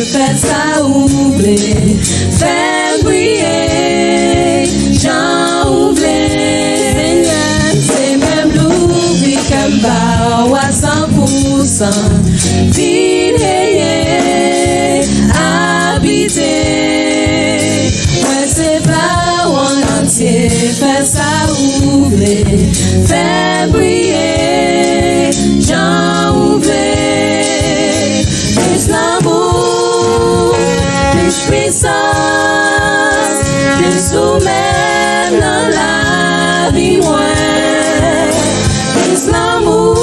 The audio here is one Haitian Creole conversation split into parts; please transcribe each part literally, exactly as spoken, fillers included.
Fè sa ou vle, fè m briye jan ou vle. Senyè, Senyè, m louvri kè m ba w a san pou san. Vin reye, abite. Mwen se pa w an antye, fè sa ou vle, fè m briye jan ou vle. Plis lanmou, plis pwisans, plis ou menm nan lavi mwen. Plis lanmou,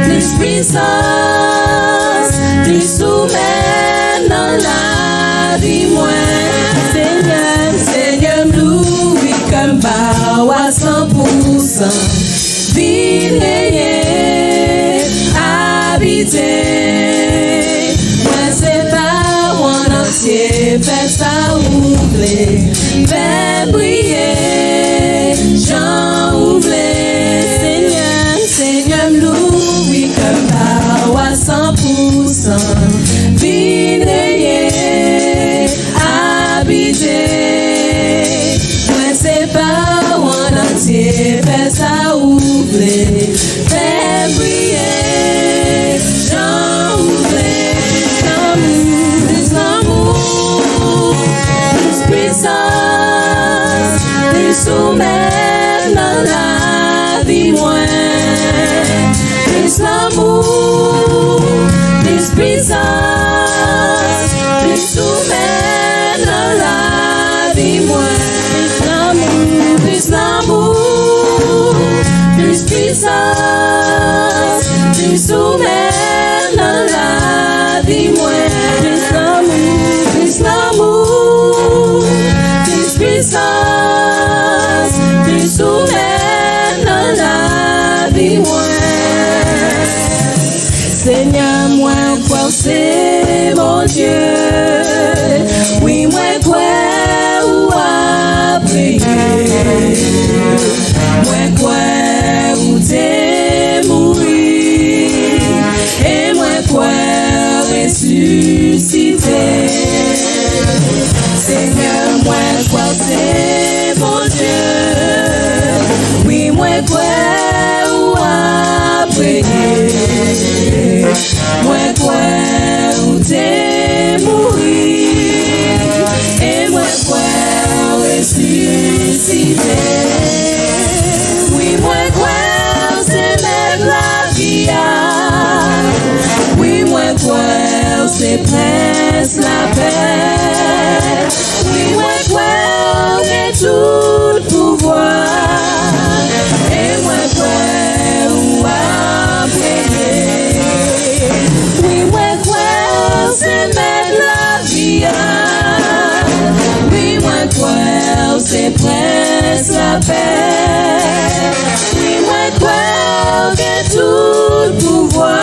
plis pwisans, plis ou menm nan lavi mwen. Senyè, Senyè, m louvri kè m ba w a san pou san. Vin reye, abite. Mwen se pa w an antye, fè sa ou vle, fè m briye jan ou vle. Senyè, Senyè, m louvri kè m ba w a san pou san. Vin reye, abite. Mwen se pa w an antye, fè sa ou vle, fè m briye jan ou vle. Lanmou, plis lanmou, plis pwisans, plis ou menm nan lavi mwen. Plis lanmou, plis pwisans, plis ou menm nan lavi mwen. Plis lanmou, plis lanmou, plis pwisans, plis ou menm nan lavi mwen. Plis lanmou, plis lanmou, plis pwisans, plis ou menm nan lavi mwen. Senyè, mwen kwè w se Bondye. Wi, mwen kwè ou ap reye. Mwen kwè ou te mouri. E mwen kwè w resisite. Senyè, mwen kwè w se Bondye. Wi, mwen kwè ou ap reye. Mwen kwè ou te mouri. E mwen kwè ou resisite. Wi, mwen kwè ou se mèt lavi a. Wi, mwen kwè ou se prens lapè. Wi, mwen kwè ou gen tout pouvwa. E mwen kwè ou ap reye. Wi, mwen kwè ou se mèt lavi a. Wi, mwen kwè ou se prens lapè. Wi, mwen kwè ou gen tout pouvwa.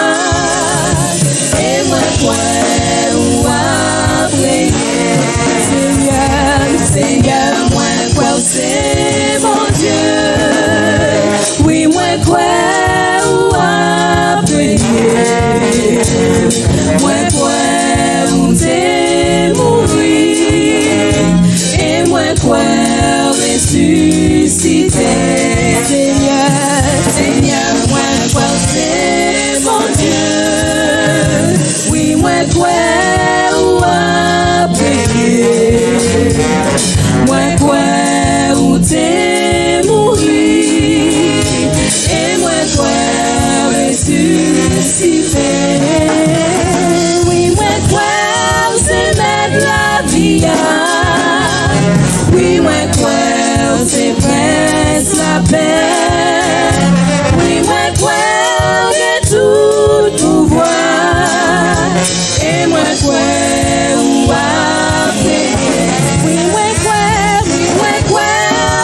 E mwen kwè ou ap reye. Senyè, Senyè, mwen kwè ou se Bondye. Wi, mwen kwè ou ap reye. Mwen kwè ou te mouri. E mwen kwè ou resisite. Senyè, Senyè, mwen kwè ou se Bondye. Wi, mwen kwè ou ap reye. Mwen kwè ou te mouri. E mwen kwè ou resisite. Wi, mwen kwè ou se mèt lavi a. Wi, mwen kwè ou se prens lapè. Wi, mwen kwè ou gen tout pouvwa. E mwen kwè ou ap reye. Wi, mwen kwè, wi, mwen kwè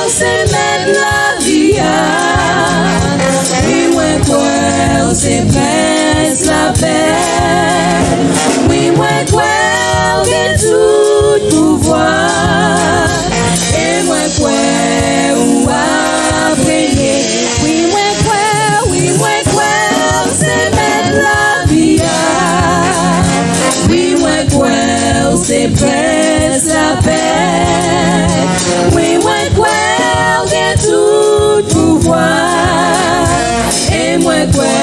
ou se mèt lavi a. Wi, mwen kwè ou se prens lapè. Wi, mwen kwè ou gen tout pouvwa. E mwen kwè ou ap reye. Wi, mwen kwè, wi, mwen kwè ou se mèt lavi a. Wi, Prens lapè. Wi, mwen kwè ou gen tout pouvwa. E mwen kwè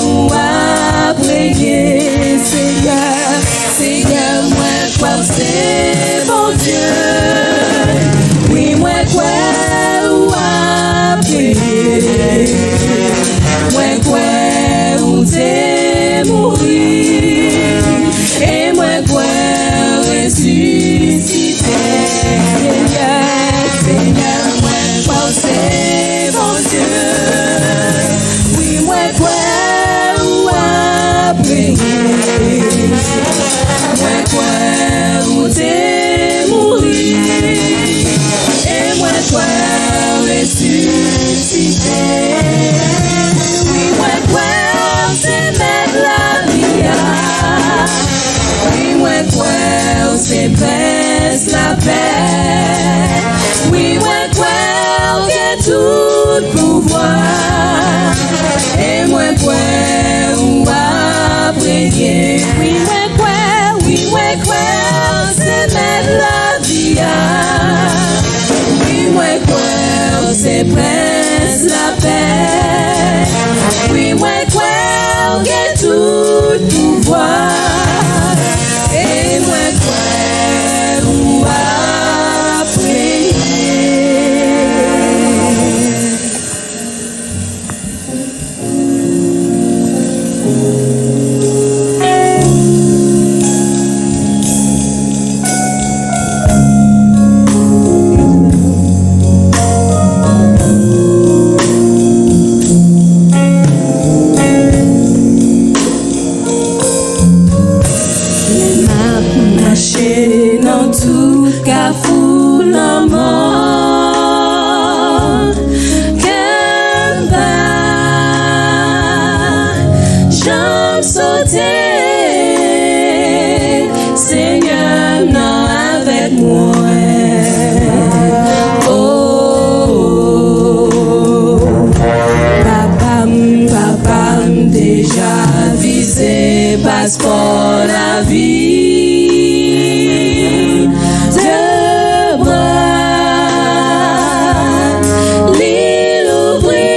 ou ap renye, Senyè. Senyè, mwen kwè ou se Bondye. Wi, mwen kwè ou ap renye. Mwen kwè ou te mouri. E mwen kwè ou resisite. Senyè, Senyè, mwen kwè ou se Bondye. Wi, mwen kwè ou ap renye. Mwen kwè ou te mouri. E mwen kwè ou resisite. Wi, mwen kwè ou se mèt lavi a. Wi, mwen kwè ou se prens lapè. Wi, mwen kwè ou gen tout pouvwa. E mwen kwè ou ap renye. Wi, mwen kwè, wi, mwen kwè ou se mèt lavi a. Wi, mwen kwè ou se prens lapè. Wi, mwen kwè ou gen tout pouvwa. E mwen kwè ou ap renye. M ap mache nan tout kafou lanmò. Kè m pa janm sote. Senyè m nan avèk mwen. Oh, oh, oh. Papa m, papa m deja vize paspò lavi. De bra li louvri,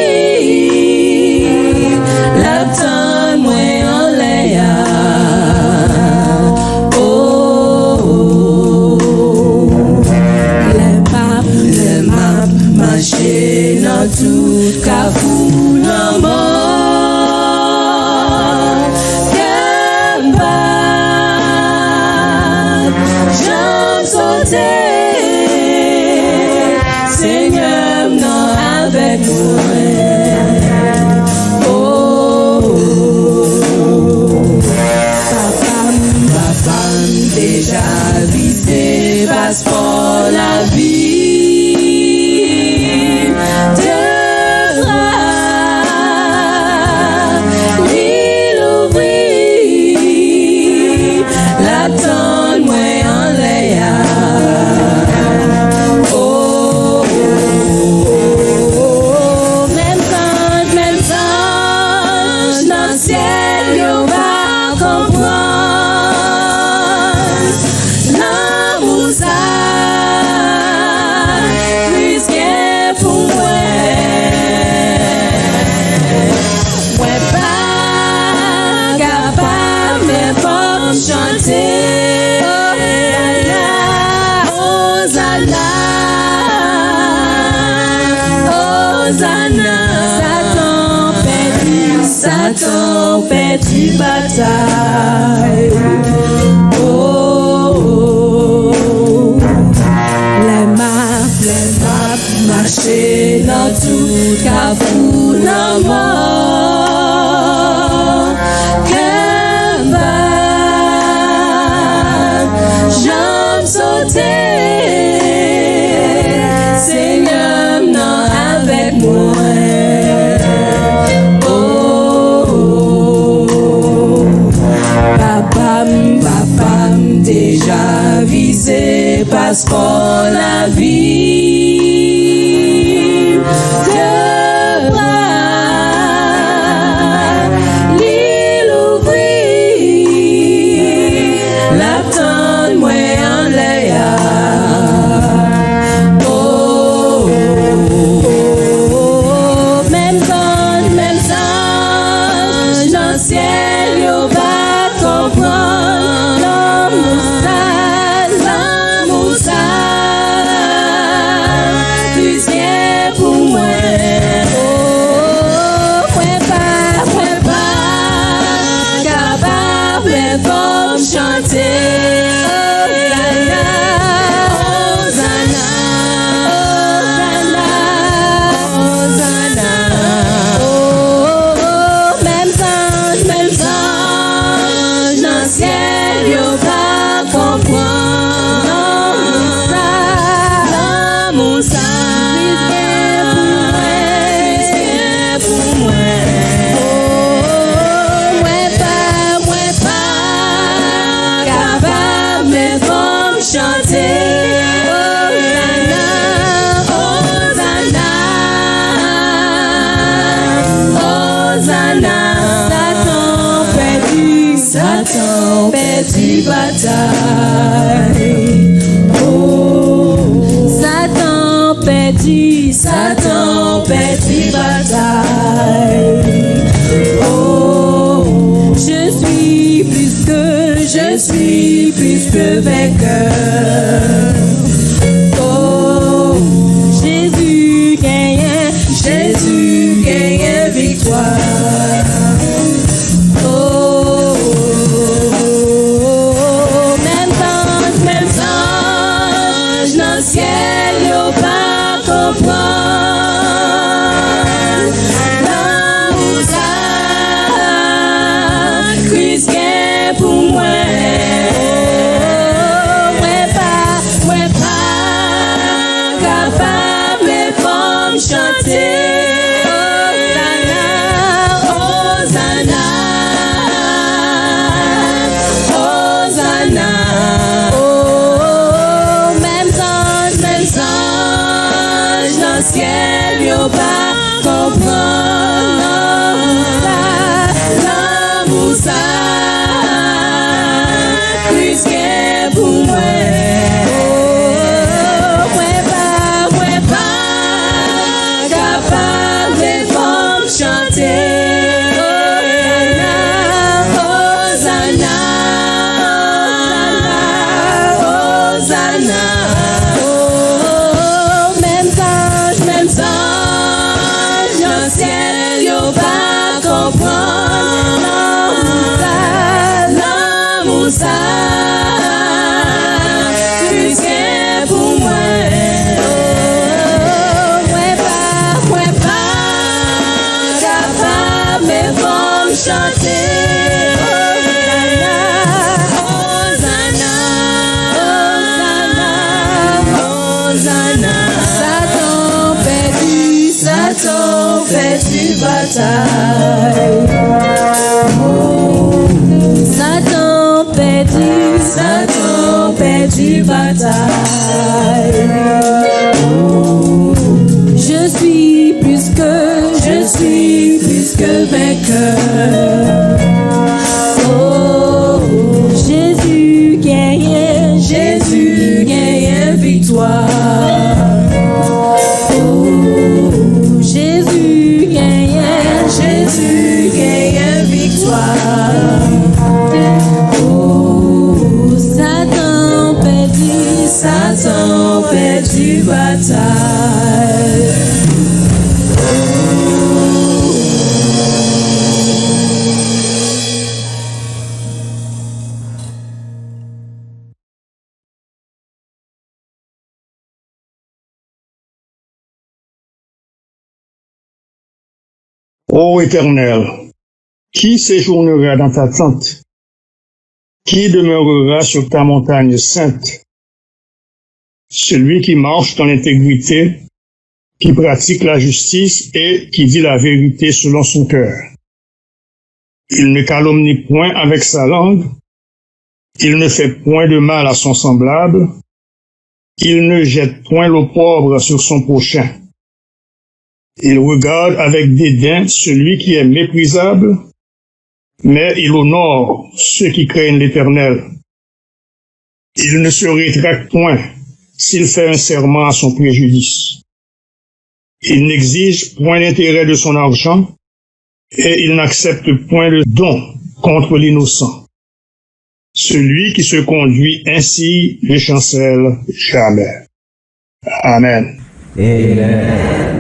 l ap tann mwen anlè a. Oh, oh, oh. Lè m ap, lè m ap mache nan tout kafou lanmò. Kè m pa janm sote. Senyè m nan avèk mwen. Oh, oh, oh. Papa m, papa m deja vize paspò lavi. De bra li louvri, l ap tann mwen anlè a. Oh, oh, oh, oh, oh. Menm zanj, menm zanj nan syèl yo pa konprann lanmou sa Kris gen pou mwen. Mwen pa kapab, men fò m chante. Ozana, Ozana, Ozana. Satan pèdi, Satan pèdi batay. Oh, oh, oh. Lè m ap, lè m ap mache nan tout kafou lanmò, kè m pa janm sote. Senyè m nan avèk mwen. Oh, oh, oh. Papa m, papa m deja vize paspò lavi. De bra li louvri, l ap tann mwen Yo pa konprann lanmou sa, lanmou sa Kris gen pou mwen, Kris gen pou mwen. Oh, mwen pa, mwen pa kapab, men fò m chante. Ozana, Ozana, Ozana. Satan pèdi, Satan pèdi batay. Oh, Satan pèdi, Satan pèdi batay. Oh, je suis plus que, je suis plus que vainqueur. Oh, Jezi genyen, Jezi genyen viktwa. Oh, menm zanj, menm zanj nan syèl yo pa konprann lanmou sa Kris gen pou mwen. Oh, mwen pa, mwen pa kapab, men fò m chante. Ozana, Ozana, Ozana. Oh, menm zanj, menm zanj nan syèl yo pa konprann lanmou sa, lanmou sa Kris gen pou mwen. Oh, mwen pa, mwen pa kapab, men fò m chante. Ozana, Ozana, Ozana. Oh, menm zanj, menm zanj nan syèl yo pa konprann lanmou sa, lanmou sa Kris gen pou mwen. Oh, mwen pa, mwen pa kapab, men fò m chante. Ozana, Ozana, Ozana, Ozana. Satan pèdi, Satan pèdi batay. Satan pèdi, Satan pèdi batay. Je suis plus que, je suis plus que vainqueur. Oh, Jezi genyen, Jezi genyen viktwa. Oh, Jezi genyen, Jezi genyen viktwa. Oh, Satan pèdi, Satan pèdi batay. Ô Éternel, qui séjournera dans ta tente? Qui demeurera sur ta montagne sainte? Celui qui marche dans l'intégrité, qui pratique la justice et qui dit la vérité selon son cœur. Il ne calomnie point avec sa langue, il ne fait point de mal à son semblable, il ne jette point l'opprobre sur son prochain. Il regarde avec dédain celui qui est méprisable, mais il honore ceux qui craignent l'Éternel. Il ne se rétracte point s'il fait un serment à son préjudice. Il n'exige point l'intérêt de son argent et il n'accepte point le don contre l'innocent. Celui qui se conduit ainsi ne chancelle jamais. Amen. Amen.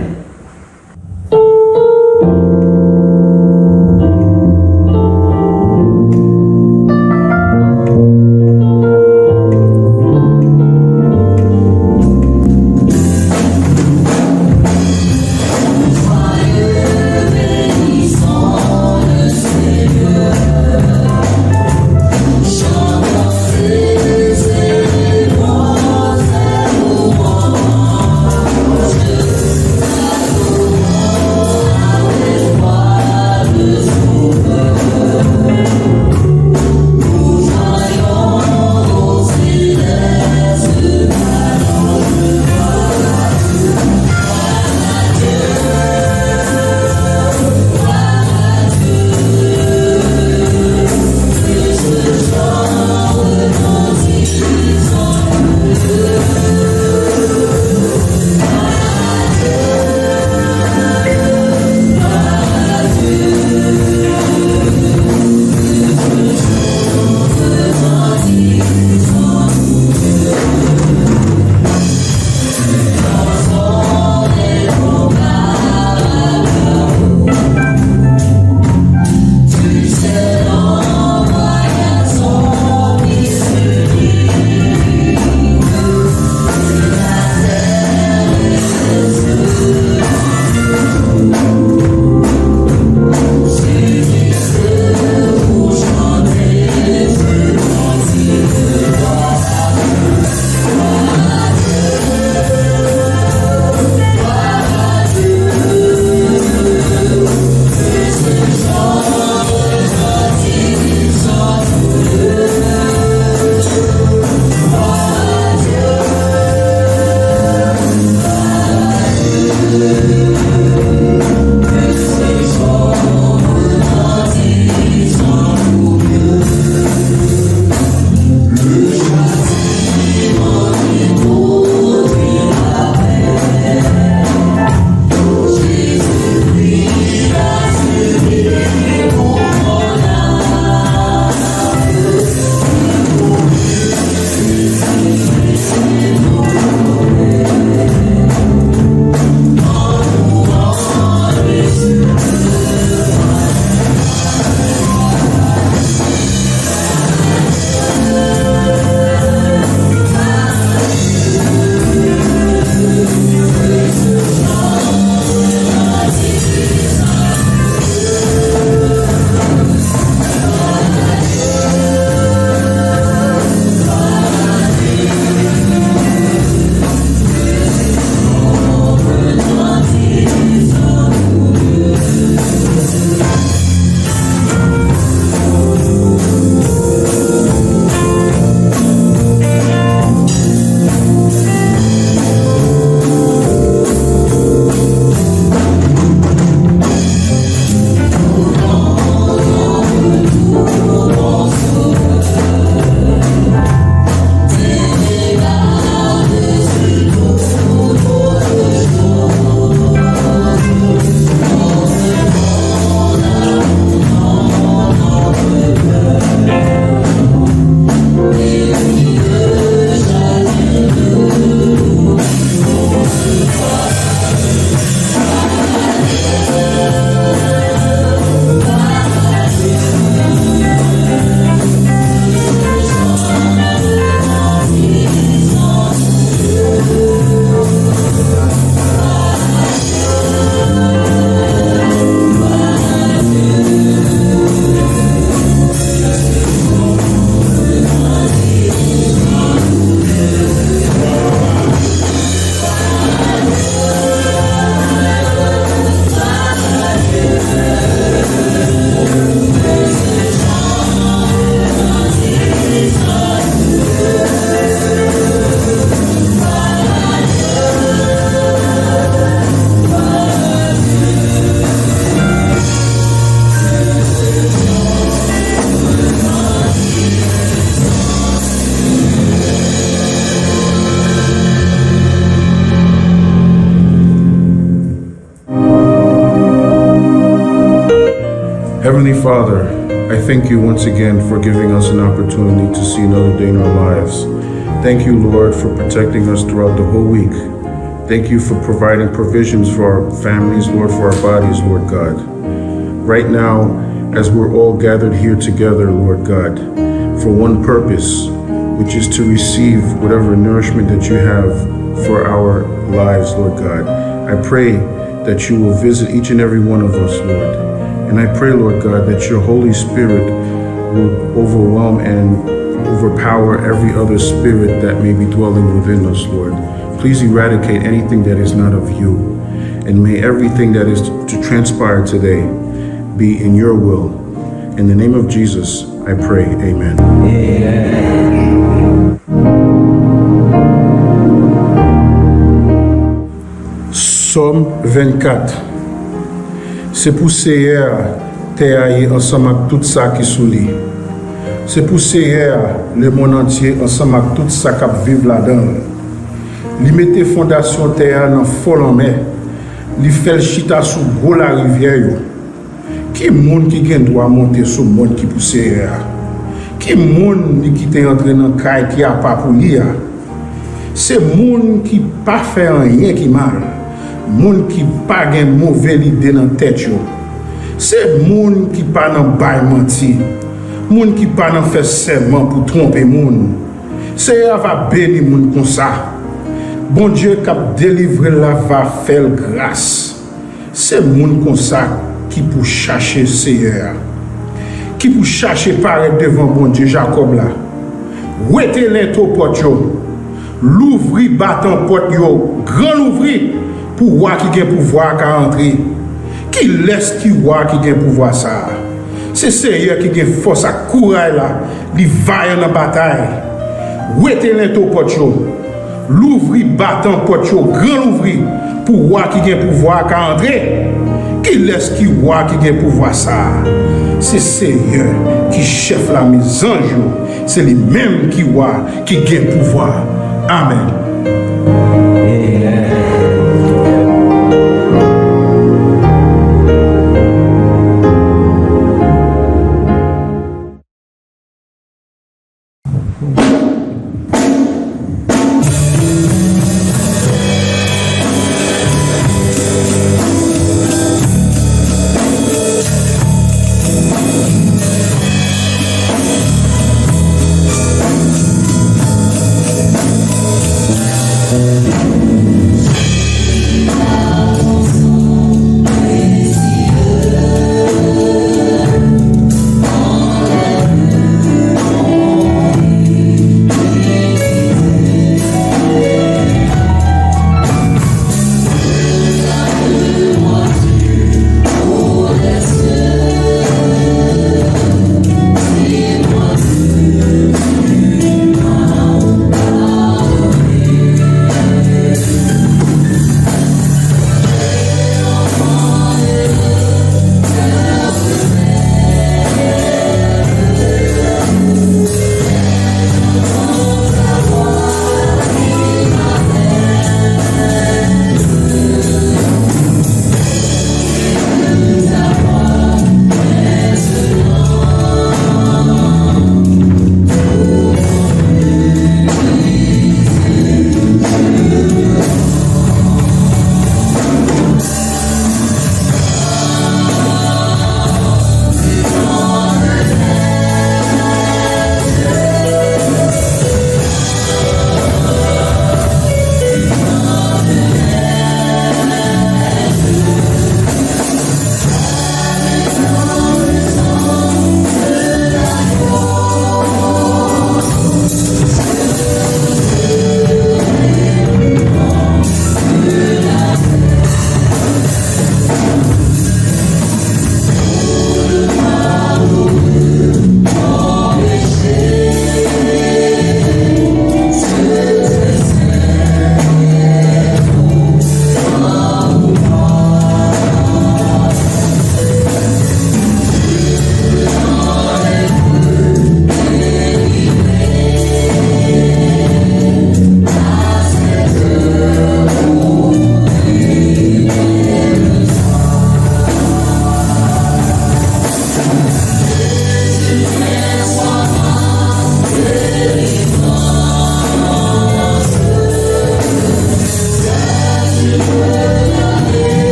Heavenly Father, I thank you once again for giving us an opportunity to see another day in our lives. Thank you, Lord, for protecting us throughout the whole week. Thank you for providing provisions for our families, Lord, for our bodies, Lord God. Right now, as we're all gathered here together, Lord God, for one purpose, which is to receive whatever nourishment that you have for our lives, Lord God. I pray that you will visit each and every one of us, Lord. And I pray, Lord God, that your Holy Spirit will overwhelm and overpower every other spirit that may be dwelling within us, Lord. Please eradicate anything that is not of you. And may everything that is to transpire today be in your will. In the name of Jesus, I pray. Amen. Sòm vennkat. Se pou Seyè a tè a ye ansanm ak tout sa ki sou li. Se pou Seyè a lemonn antye ansanm ak tout sa k ap viv ladan l. Li mete fondasyon tè a nan fon lanmè. Li fè l chita sou gwo larivyè yo. Ki moun ki gen dwa monte sou mòn ki pou Seyè a? Ki moun li kite antre nan kay ki apa pou li a? Se moun ki pa fè anyen ki mal, moun ki pa gen move lide nan tèt yo. Se moun ki pa nan bay manti, moun ki pa nan fè sèman pou twonpe moun. Seyè a va beni moun konsa. Bondye k ap delivre l la va fè l gras. Se moun konsa ki pou chache Seyè a, ki pou chache parèt devan Bondye Jakòb la. Wete lento pòt yo, louvri batan pòt yo gran louvri pou wa ki gen pouvwa a ka antre. Kilès ki wa ki gen pouvwa sa a? Se Seyè ki gen fòs ak kouray la, li vayan nan batay. Wete lento pòt yo, louvri batan pòt yo gran louvri pou wa ki gen pouvwa a ka antre. Kilès ki wa ki gen pouvwa sa a? Se Seyè ki chèf lame zanj yo, se li menm ki wa ki gen pouvwa. Amèn.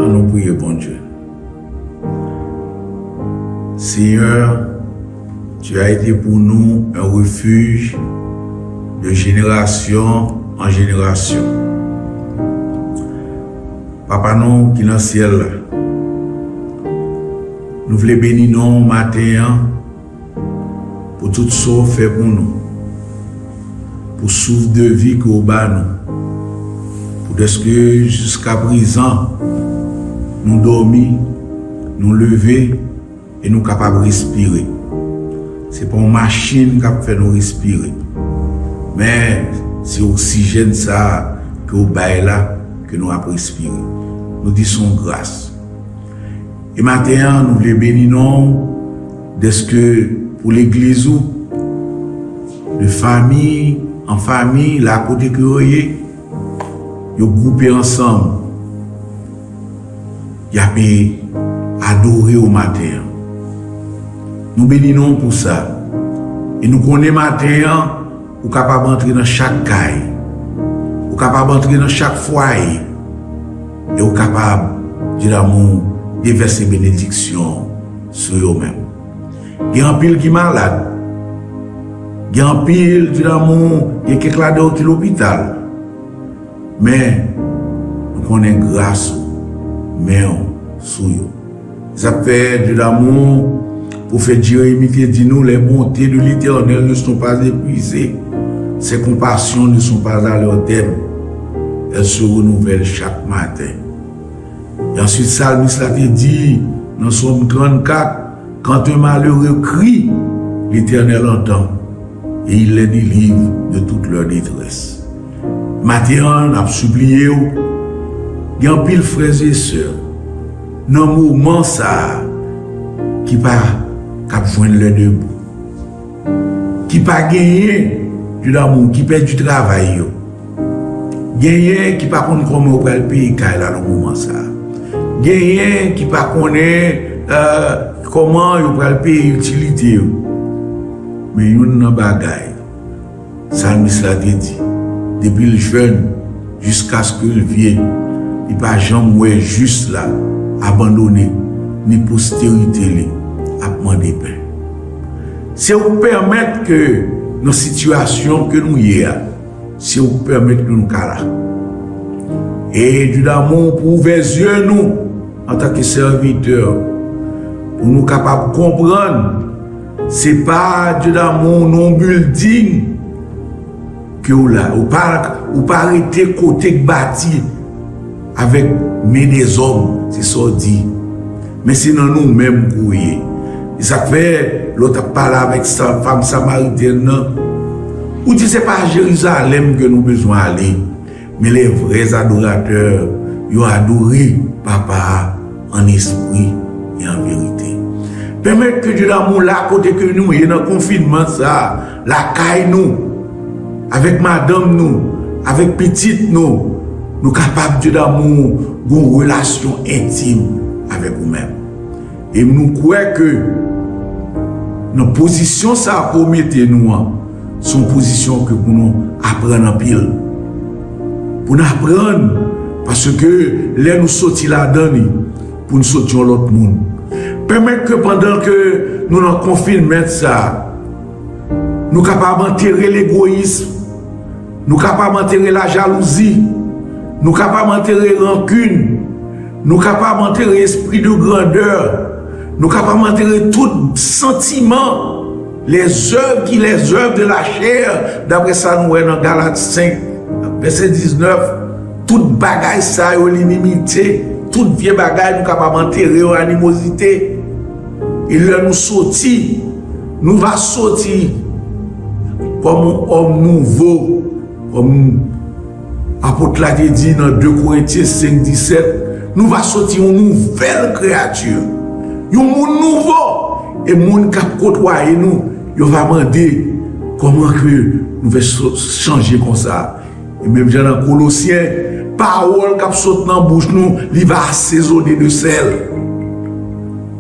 An nou priye Bondye. Seigneur, tu as été pour nous un refuge de génération en génération. Papa nou ki nan syèl la, nou vle beni non w maten an pou tout sa w fè pou nou, pou souf de vi ke w ba nou, pou dèske jiska prezan nou dòmi, nou leve e nou kapab respire. Se pa yon machin k ap fè nou respire, men se oksijèn sa a ke w bay la ke nou ap respire. Nou di se yon gras. E maten an, nou vle beni non w, dèske pou legliz ou, de famiy an famiy, la kote ke yo ye, yo gwoupe ansanm, y ape adore w maten an. Nou beni non w pou sa. E nou konnen maten an, ou kapab antre nan chak kay. Ou kapab antre nan chak fwaye. E ou kapab, Dye damou, devèse benediksyon sou yo menm. Gen anpil ki malad. Gen anpil, Dye damou, gen kèk ladan yo ki lopital. Men, nou konnen gras ou, men w sou yo. Sa k fè, Dye damou, pwofèt Jeremi te di nou, les bontés de l'Éternel ne sont pas épuisées, ses compassions ne sont pas à leur terme, elles se renouvellent chaque matin. E answit, salmis la te di, nan Sòm trannkat, quand un malheureux crie, l'Éternel entend, et il les délivre de toute leur détresse. Maten an, n ap sipliye w, gen anpil frè e sè nan moman sa a ki pa, k ap jwenn lè debou, ki pa genyen, Dye damou, ki pèdi travay yo, genyen ki pa konn kòman yo pral peye kay la nan moman sa a, genyen ki pa konnen, eh, kòman yo pral peye itilite yo. Men youn nan bagay, salmis la te di, depi l jèn jiskaske l vye, li pa janm wè jis la abandone, ni posterite li ap mande pen. Se ou k pèmèt ke nan sitiyasyon ke nou ye a, se ou k pèmèt ke nou ka la. E Dye damou, pou ouvè zye nou antanke sèvitè, pou nou kapab konprann Se pa, Dye damou, nan yon bilding ke w la. Ou pa, ou pa rete kote k bati avèk men dèzòm, se sa w di. Men se nan nou menm ke w ye. E sa k fè, lè w t ap pale avèk sa, fanm samaritèn nan, ou di se pa Jerizalèm ke nou bezwen ale. Men les vrais adorateurs, yo adore Papa a an espri e an verite. Pèmèt ke Dye damou la kote ke nou ye nan konfinman sa, lakay nou, avèk madanm nou, avèk pitit nou, nou kapab Dye damou gon relasyon entim avèk ou menm. E nou kwè ke nan pozisyon sa ke w mete nou an, se yon pozisyon ke pou nou aprann anpil. Pou n aprann, paske lè nou soti ladan li, pou n soti yon lòt moun. Pèmèt ke pandan ke nou nan konfinman sa, nou kapab antere legoyis, nou kapab antere lajalouzi, nou kapab antere rankin, nou kapab antere espri de grandè, nou kapab antere tout santiman, les œuvres qui, les œuvres de la chair, daprè sa nou wè nan Galat senk, vèsè diznèf, tout bagay sa yo, linimite, tout vye bagay, nou kapab antere yo, animozite. E lè nou soti, nou va soti kòm yon òm nouvo, kòm apot la te di nan de Korentyen senk disèt, nou va soti yon nouvèl kreyati, yon moun nouvo. E moun k ap kotwaye nou, yo va mande, kòman ke nou fè so-, chanje konsa? E menm jan nan Kolosyen, pawòl k ap sot nan bouch nou, li va asezone de sèl.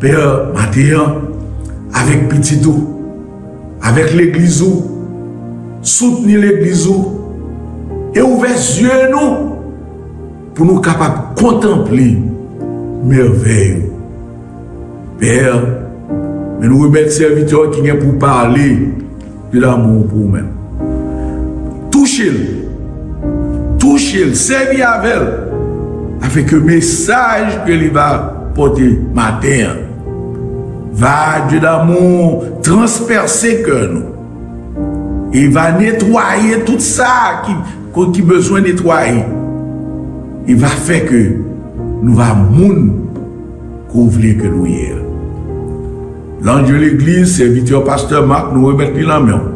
Pè, maten an, avèk pitit ou, avèk legliz ou, soutni legliz ou, e ouvè zye nou pou nou kapab kontanple mèvèy ou. Pè, men nou remèt sèvitè w ki gen pou pale de damou pou ou menm. Touche l. Touche l, sèvi avè l, afin ke mesaj ke li va pote maten an va, Dye damou, transpèse kè nou. E va netwaye tout sa ki, ki bezwen netwaye. E va fè ke nou va moun ke w vle ke nou ye a. Landye legliz, sèvitè pastè Mak, nou remèt li nan men w.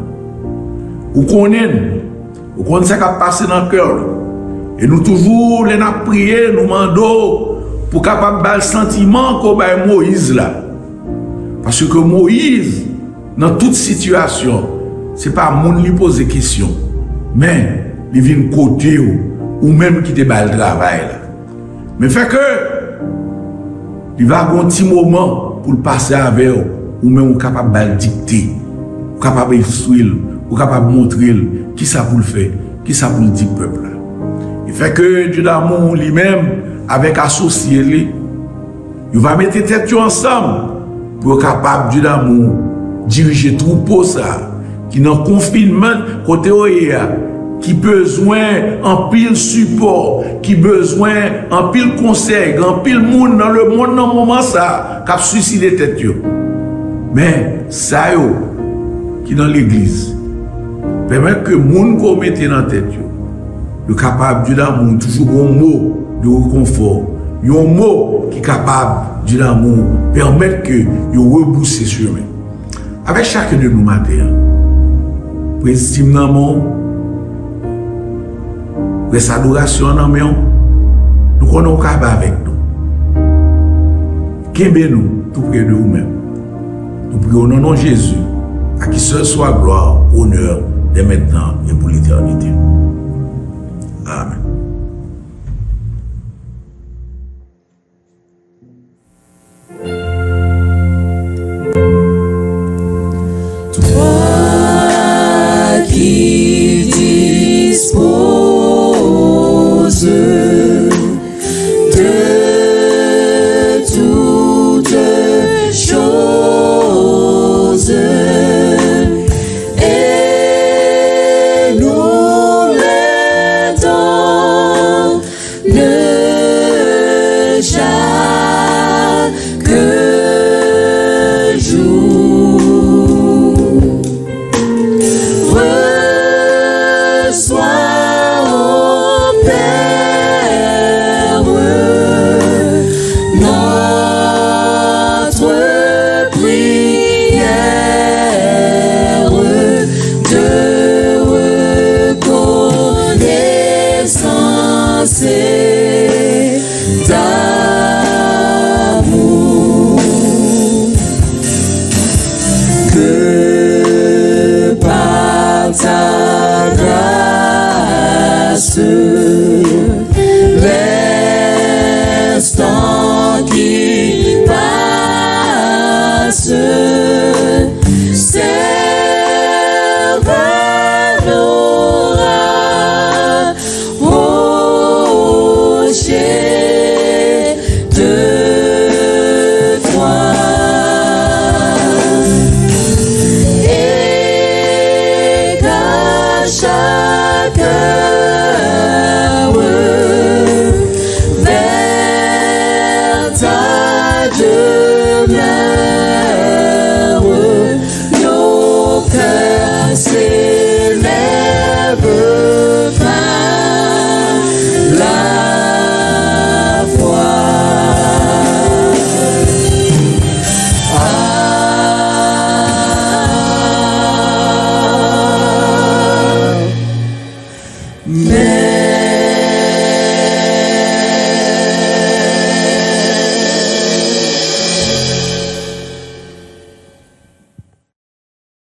Ou konnen n, ou konn sa k ap pase nan kè w. E nou toujou, lè n ap priye, nou mande w pou kapab ba l santiman ke w bay Moyiz la. Paske Moyiz, nan tout sitiyasyon, se pa moun li poze kesyon, men li vin kote w, ou menm ki te ba l travay la. Men fè ke li va gon ti moman pou l pase avè w, ou menm ou kapab ba l dikte, ou kapab enstwi l, ou kapab montre l kisa pou l fè, kisa pou l di pèp la. E fè ke Dye damou li menm avèk asosye li, yo va mete tèt yo ansanm pou yo kapab, Dye damou, dirije twoupo sa a ki nan konfinman kote yo ye a, ki bezwen anpil sipò, ki bezwen anpil konsèy, gen anpil moun nan lemonn nan moman sa a k ap swiside tèt yo. Men, sa yo ki nan legliz, pèmèt ke moun ke w mete nan tèt yo, yo kapab, Dye damou, toujou gon mo de rekonfò, yon mo ki kapab, Dye damou, pèmèt ke yo rebouse chemen. Avèk chaken de nou maten an, pran estim nan men w, rès adorasyon an nan men w, nou konnen w ka avèk nou. Kenbe nou tou pre de ou menm. Nou priye w nan non Jezi, à qui seul soit gloire, honneur, dès maintenant et pour l'éternité. Amen. Toi qui disposes de toutes choses, et nous l'aidons ne chaque jour.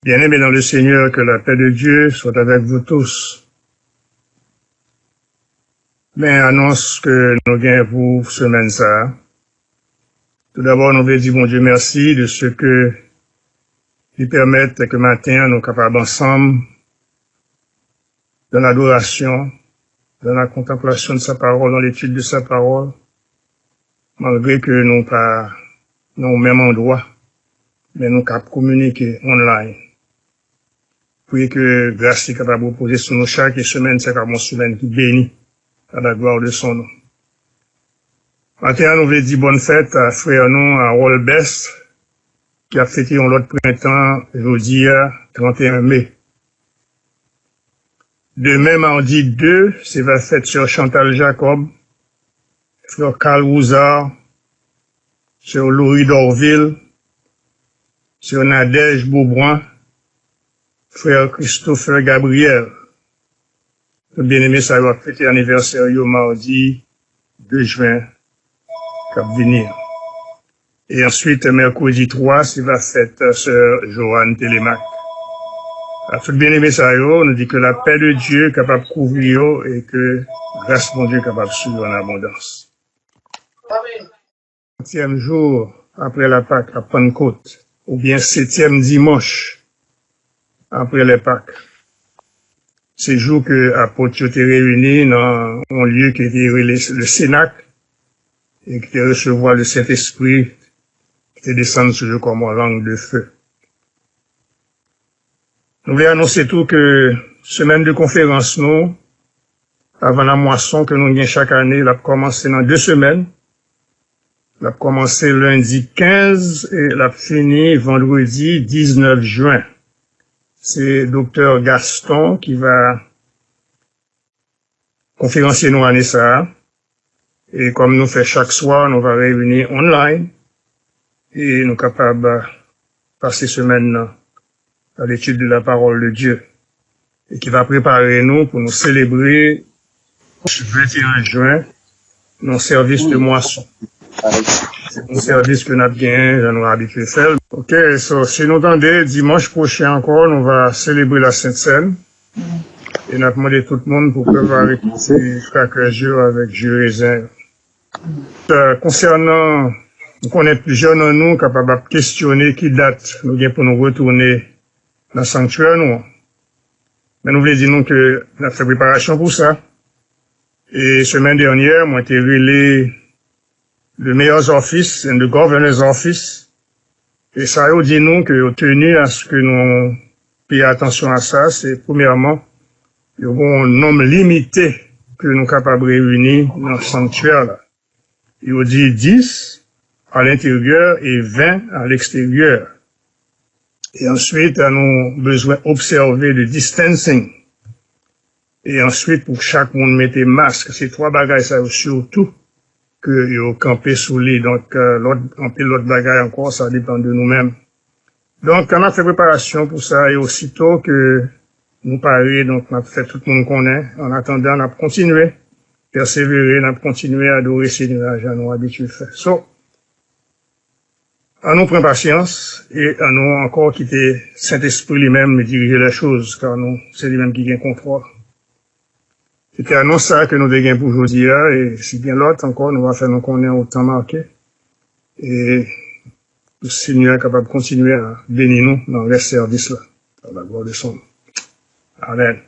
Bien-aimés dans le Seigneur, que la paix de Dieu soit avec vous tous. Men anons ke nou gen pou semèn sa a. Toudabò, nou vle di Bondye mèsi de ce que li pèmèt ke maten an nou kapab ansanm dans l'adoration, dans la contemplation de sa parole, dans l'étude de sa parole, malgre ke nou pa nan yon menm andwa, men nou kab kominike online. Priye ke gras li kapab repoze sou nou chak e semèn sa kapab yon semèn ki beni, à la gloire de son nom. Maten an, nou vle di bòn fèt a frè nou, Harold Best, ki ap fete yon lòt prentan jodi a, trannteyen me. Demen, madi de, se va fèt sè Chantal Jacob, frè Carl Rouzard, sè Laurie Dorvil, sè Nadège Beaubrun, frè Christopher Gabriel. Tout byeneme sa yo ap fete anivèsè yo madi de jen k ap vini an. E answit, mèkredi twa, se va fèt sè Joanne Telemaque. A tout byeneme sa yo, nou di ke lapè de Dye kapab kouvri yo e ke gras Bondye kapab sou yo an abondans. Setyèm jou apre Lapak, la Pannkot, oubyen setyèm dimanch apre Lapak. Se jou ke apot yo te reyini nan yon lye ki te rele le Senak e ki te resevwa le Sentespri ki te desann sou yo kòm yon lang de fe. Nou vle anonse tou ke semèn de konferans nou, avan la mwason ke nou gen chak ane, l ap kòmanse nan de semèn. L ap kòmanse lendi kenz e l ap fini vandredi diznèf jen. Se Doktè Gaston ki va konferansye nou ane sa a. E kòm nou fè chak swa, nou va reyini online e nou kapab pase semèn nan à l'étude de la parole de Dieu e ki va prepare nou pou nou selebre venteyen jen nan sèvis de mwason. Se yon sèvis ke n ap genyen, jan nou abitye fè l. Ok, so, si nou tande, dimanch pwochen ankò, nou va selebre la Sent Sèn. E n ap mande tout moun pou prepare ti krakè yo avèk ji rezen. Euh, konsènan, m konnen plizyè nan nou kapab ap kesyone ki dat nou gen pou nou retounen nan sanktyè nou an. Men nou vle di nou ke n ap fè preparasyon pou sa. E semèn dènyè, mwen te rele le Mayor's Office and the Governor's Office. E sa yo di nou ke yo teni aske nou peye atansyon a sa, se premyèman, yo gen yon nonb limite ke nou kapab reyini nan sanktyè la. Yo di dis à l'intérieur et vingt à l'extérieur. E answit, nou bezwen obsève le distancing. E answit, pou chak moun mete mask. Se twa bagay sa yo sitou ke yo kanpe sou li. Donk, euh, lòt, anpil lòt bagay ankò, sa depann de nou menm. Donk, n ap fè preparasyon pou sa, e osito ke nou pare, donk, n ap fè tout moun konnen. An atandan, n ap kontinye pèsevere, n ap kontinye adore Senyè a jan nou abitye fè. So, an nou pran pasyans e an nou ankò kite Sentespri li menm dirije lè choz, ka nou, se li menm ki gen kontwòl. Se te anons sa a ke nou te gen pou jodi a, e si gen lòt ankò, nou va fè nou konnen o tan make. E Senyè a kapab kontinye a beni nou nan rès sèvis la. A la glwa de son non. Amèn.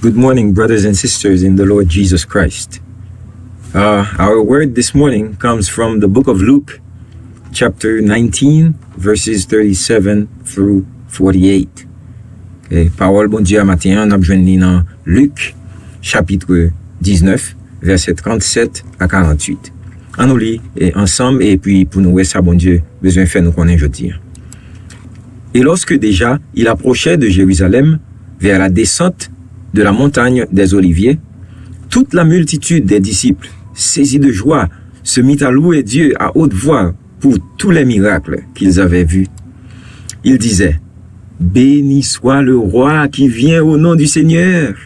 Good morning, brothers and sisters in the Lord Jesus Christ. Uh, our word this morning comes from the book of Luke, chapter nineteen, verses thirty-seven through forty-eight. E pawòl Bondye a maten an, n ap jwenn li nan Lik, chapit diznèf, vèsè trannsèt a karannwit. Ann nou li, e, ansanm, epi pou nou wè sa Bondye bezwen fè nou konnen jodi a. Et lorsque déjà il approchait de Jérusalem, vers la descente de la montagne des Oliviers, toute la multitude des disciples, saisie de joie, se mit à louer Dieu à haute voix pour tous les miracles qu'ils avaient vus. Ils disaient : « Béni soit le roi qui vient au nom du Seigneur,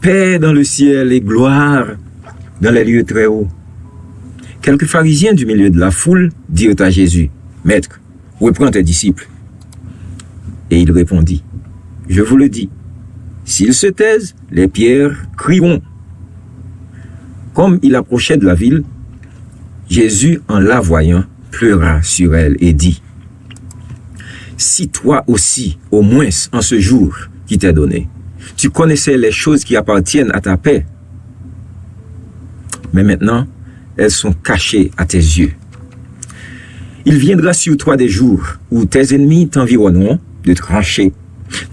paix dans le ciel et gloire dans les lieux très hauts. » Quelques pharisiens du milieu de la foule dirent à Jésus : « Maître, reprends tes disciples. » Et il répondit : « Je vous le dis, s'ils se taisent, les pierres crieront. » Comme il approchait de la ville, Jésus, en la voyant, pleura sur elle et dit : « Si toi aussi, au moins en ce jour qui t'est donné, tu connaissais les choses qui appartiennent à ta paix, mais maintenant, elles sont cachées à tes yeux. Il viendra sur toi des jours où tes ennemis t'environneront de tranchées,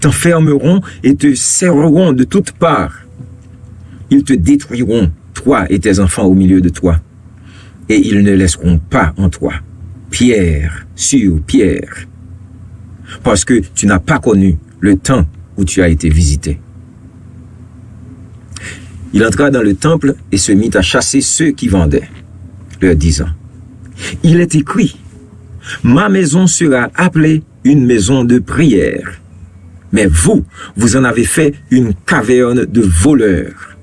t'enfermeront et te serreront de toutes parts. Ils te détruiront, toi et tes enfants au milieu de toi, et ils ne laisseront pas en toi pierre sur pierre, parce que tu n'as pas connu le temps où tu as été visité. » Il entra dans le temple et se mit à chasser ceux qui vendaient, leur disant : « Il est écrit : Ma maison sera appelée une maison de prière. Mais vous, vous en avez fait une caverne de voleurs. »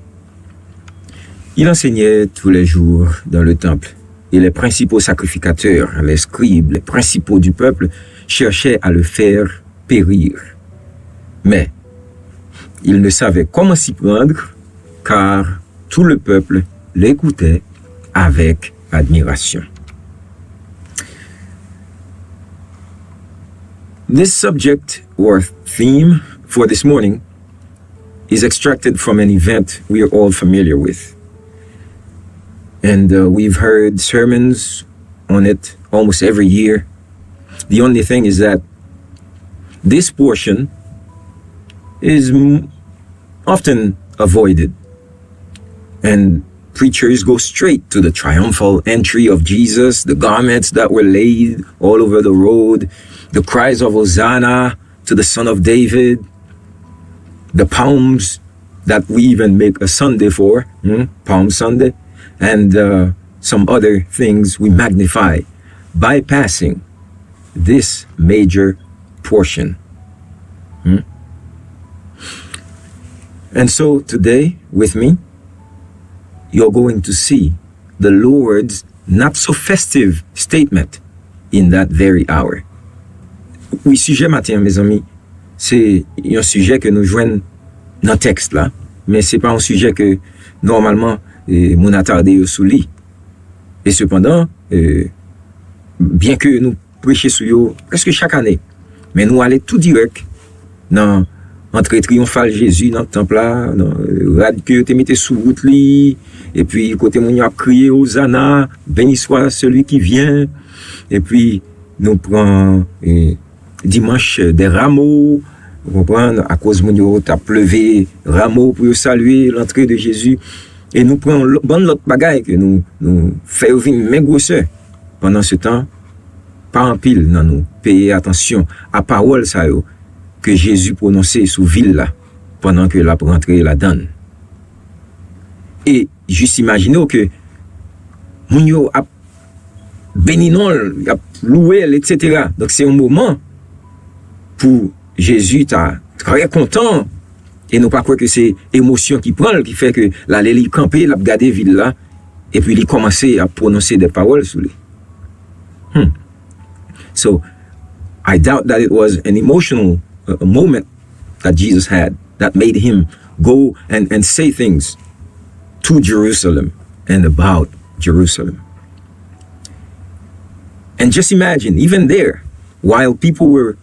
Il enseignait tous les jours dans le temple, et les principaux sacrificateurs, les scribes, les principaux du peuple cherchaient à le faire périr. Mais ils ne savaient comment s'y prendre, car tout le peuple l'écoutait avec admiration. This subject or theme for this morning is extracted from an event we are all familiar with. And uh, we've heard sermons on it almost every year. The only thing is that this portion is m- often avoided. And preachers go straight to the triumphal entry of Jesus, the garments that were laid all over the road, the cries of Hosanna to the Son of David, the palms that we even make a Sunday for, hmm, Palm Sunday, and uh, some other things we magnify, bypassing this major portion. Hmm? And so today, with me, you're going to see the Lord's not so festive statement in that very hour. Wi, sijè maten an, mezanmi, se yon sijè ke nou jwenn nan tèks la, men se pa yon sijè ke nòmalman eh, moun atade yo sou li. E sepandan, eh, byen ke nou preche sou yo prèske chak ane, men nou ale tou dirèk nan antre triyonfal Jezi nan tanp la, nan rad ke yo te mete sou wout li, epi kote moun yo ap kriye Ozana, beni swa seli ki vyen, epi nou pran eh, dimanch de ramo, ou konprann, akoz moun yo t ap leve ramo pou yo salye lantre de Jezi. E nou pran yon bann lòt bagay ke nou, nou fè yo vin men gwosè. Pandan se tan, pa anpil nan nou peye atansyon a pawòl sa yo ke Jezi pwononse sou vil la pandan ke l ap rantre ladan l. E jis imajine w ke moun yo ap beni non l, y ap louwe l, etsetera. Donk se yon moman pou Jezi ta trè kontan, e nou pa kwè ke se emosyon ki pran l, ki fè ke l ale li kanpe, l ap gade vil la, epi li kòmanse ap pwononse de pawòl sou li. Hmm. So, I doubt that it was an emotional uh, moment that Jesus had that made him go and, and say things to Jerusalem and about Jerusalem. And just imagine, even there, while people were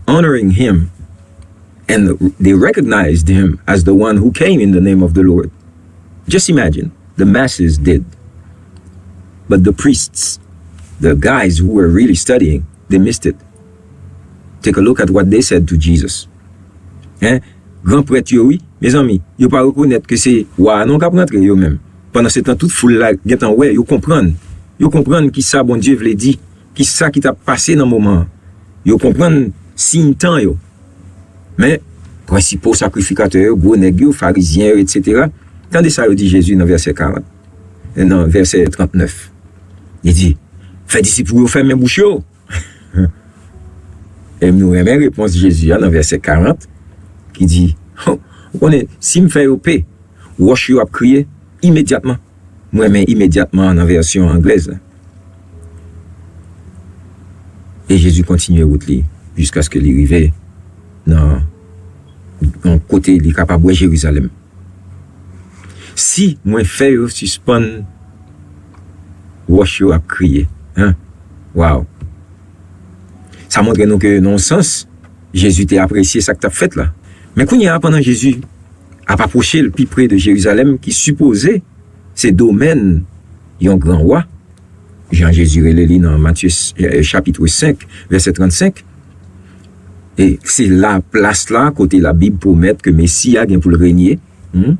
honoring him, And they recognized him as the one who came in the name of the Lord. Just imagine, the masses did. But the priests, the guys who were really studying, they missed it. Take a look at what they said to Jesus. Hein? Gran prèt yo, wi, mezanmi, yo pa rekonèt ke se wa a non k ap rantre yo menm. Pandan se tan, tout foul la gentan wè, yo konprann. Yo konprann ki sa Bondye vle di, ki sa ki t ap pase nan moman an. Yo konprann siy tan yo. Men, prensipal sakrifikatè yo, gwo nèg yo, farizyen yo, etsetera, tande sa yo di Jezi nan vèsè karant, nan vèsè trannèf. Li di, fè disip ou yo fèmen bouch yo. E nou renmen repons Jezi a nan vèsè karant, ki di, ou konnen, si m fè yo pe, wòch yo ap kriye imedyatman. M renmen imedyatman nan vèsyon anglèz la. E Jezi kontinye wout li jiskaske li rive nan yon kote li kapab wè Jerizalèm. Si mwen fè yo sispann, wòch yo ap kriye. Hein? Wow! Sa montre nou ke, nan yon sans, Jezi te apresye sa k t ap fèt la. Men kounye a, pandan Jezi ap apwoche l pi pre de Jerizalèm, ki sipoze se domèn yon gran wa, jan Jezi rele li nan Matye, eh, chapit senk, vèsè trannsenk, e se la, plas la kote Labib pwomèt ke Mesi a gen pou l renye, hmm?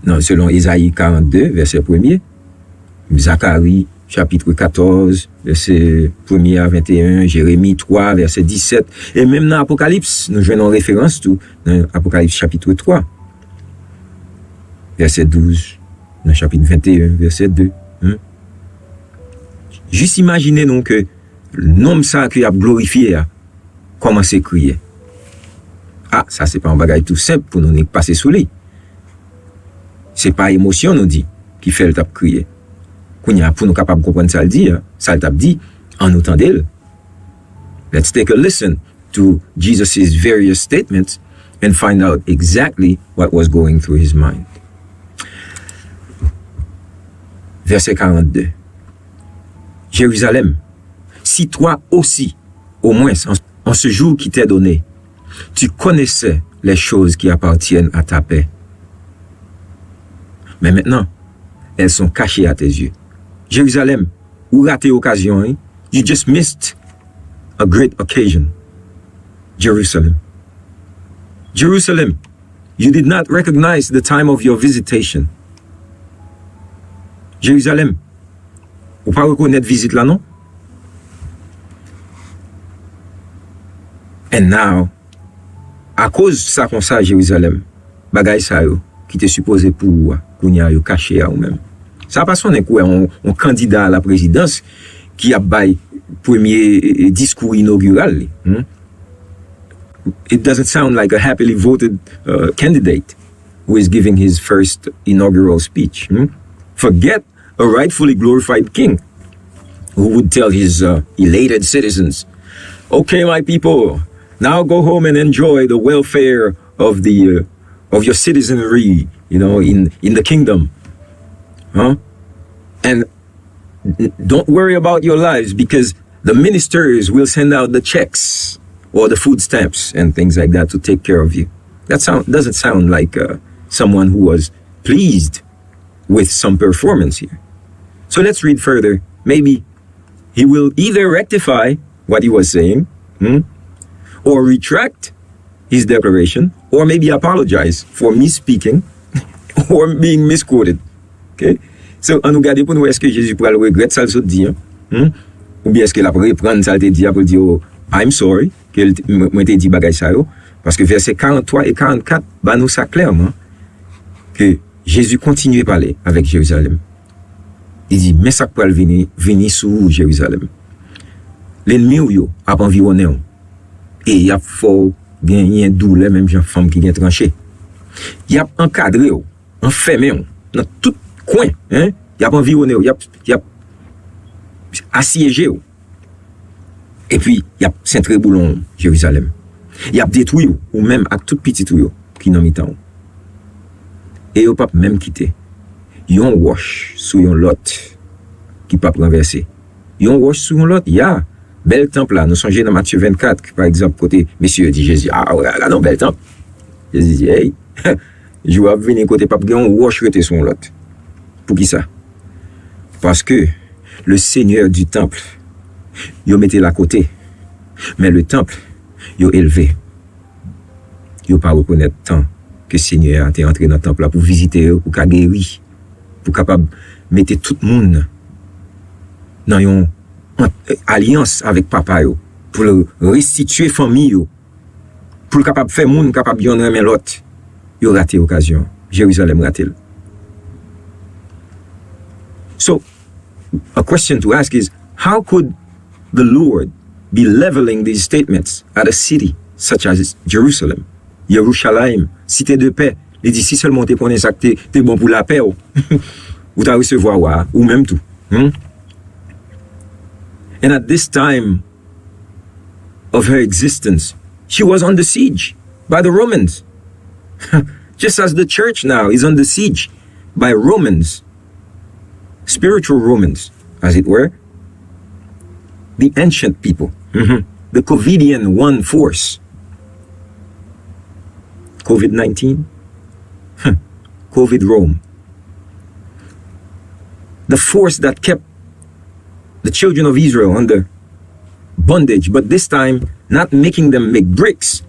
Nan, selon Ezayi karannde, vèsè premye, Zakari, chapit katòz, vèsè premye a venteyen, Jeremi twa, vèsè disèt, e menm nan Apokalips, nou jwenn yon referans tou, nan Apokalips, chapit twa, vèsè douz, nan chapit venteyen, vèsè de. Hmm? Jis imajine nou ke nonm sa ke y ap glorifye a kòmanse kriye. A, sa se pa yon bagay tou senp pou nou nik pase sou li. Se pa emosyon, nou di, ki fè l t ap kriye. Kounye a, pou nou kapab konprann sa l di a, sa l t ap di, ann nou tande l. Let's take a listen to Jesus' various statements and find out exactly what was going through his mind. Vèsè karannde. Jérusalem, si toi aussi, au moins en, en ce jour qui t'est donné, tu connaissais les choses qui appartiennent à ta paix. Mais maintenant, elles sont cachées à tes yeux. Jérusalem, ou rate okazyon, wi. You just missed a great occasion. Jerusalem. Jerusalem, you did not recognize the time of your visitation. Jerusalem, ou pa rekonèt vizit la, non? And now, akoz sa konsa, Jerizalèm, bagay sa yo ki te sipoze pou ou a, kounye a yo kache a ou menm. Sa pa sonnen kou yon, yon kandida a la prezidans ki ap bay premye, e, e, diskou inogiral li. Hmm? It doesn't sound like a happily voted, uh, candidate who is giving his first inaugural speech. Hmm? Forget a rightfully glorified king who would tell his, uh, elated citizens, "Okay, my people, now go home and enjoy the welfare of the, uh, of your citizenry, you know, in, in the kingdom." Huh? And n-, don't worry about your lives, because the ministers will send out the checks or the food stamps and things like that to take care of you. That sound, doesn't sound like, uh, someone who was pleased with some performance here. So let's read further. Maybe he will either rectify what he was saying, hmm, or retract his declaration, or maybe apologize for misspeaking or being misquoted. Okay? So, ann nou gade pou nou wè èske Jezi pral regrèt sa l sot di an. Hmm? Oubyen èske l ap reprann sa l te di a pou l di, "Oh, I'm sorry, ke l te, mwen, mwen te di bagay sa yo." Paske vèsè karant twa e karant kat ba nou sa klèman, ke Jezi kontinye pale avèk Jerizalèm. Li di, "Men sa k pral vini, vini sou ou, Jerizalèm. Lènmi w yo ap anviwonnen w, e y ap fè w genyen doulè menm jan fanm ki gen tranche. Y ap ankadre w, anfèmen w nan tout kwen, en. Y ap anviwonnen w, y ap, y ap asyeje w. Epi, y ap sentre boulon w, Jerizalèm. Y ap detwi w, ou menm ak tout pitit ou yo ki nan mitan w. E yo p ap menm kite yon wòch sou yon lòt ki p ap ranvèse. Yon wòch sou yon lòt, ya. Bèl tanp la, nou sonje nan Matye vennkat, pa egzanp, kote mesye yo di Jezi, "A, a, gade yon bèl tanp." Jezi di, "Hey, jou ap vini kote p ap gen yon wòch rete sou yon lòt." Poukisa? Paske le Seigneur du temple, yo mete l akote, men le temple, yo elve. Yo pa rekonèt tan ke Senyè a te antre nan tanp la pou vizite yo, pou ka geri, pou kapab mete tout moun nan yon ant-, alyans avèk Papa yo, pou l restitye fanmi yo, pou l kapab fè moun kapab yonn renmen lòt. Yo rate okazyon. Jerizalèm rate l. So, a question to ask is, how could the Lord be leveling these statements at a city such as Jerusalem? Yerushalayim, site de pè. Li di, si sèlman w te konnen sa k te, te bon pou lapè w, ou ta resevwa wa a, ou menm tou. Hmm? And at this time of her existence, she was under siege by the Romans. Just as the church now is under siege by Romans, spiritual Romans, as it were, the ancient people, mhm, the Covidian one force, COVID nineteen, huh, COVID Rome, the force that kept the children of Israel under bondage, but this time not making them make bricks,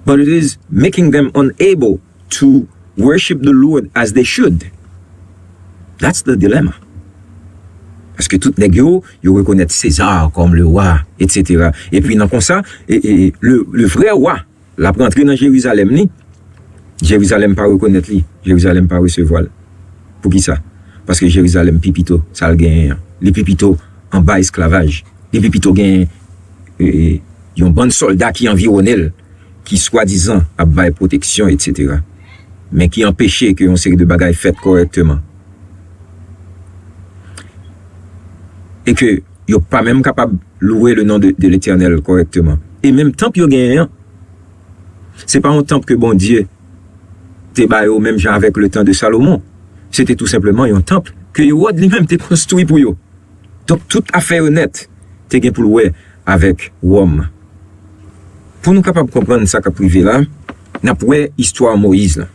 but it is making them unable to worship the Lord as they should. That's the dilemma. Paske tout nèg yo, yo rekonèt Sezar kòm le wa, et cetera. Epi nan konsa, e, e, le, le vrè wa, l ap rantre nan Jerizalèm li, Jerizalèm pa rekonèt li, Jerizalèm pa resevwa l. Poukisa? Paske Jerizalèm pi pito sa l genyen an. Li pi pito anba esklavaj. Li pi pito genyen, e, e, yon bann sòlda ki anviwone l, ki swadizan ap bay pwoteksyon, et cetera, men ki anpeche ke yon seri de bagay fèt kòrèkteman. E ke yo pa menm kapab louwe le non de, de Letènèl kòrèkteman. E menm tanp yo genyen an, se pa yon tanp ke Bondye te ba yo menm jan avèk le tan de Salomon. Se te tou senpleman yon tanp ke Ewòd li menm te konstwi pou yo. Donk, tout afè yo nèt te gen pou l wè avèk Wòm. Pou nou kapab konprann sa k ap rive la, n ap wè istwa Moyiz la.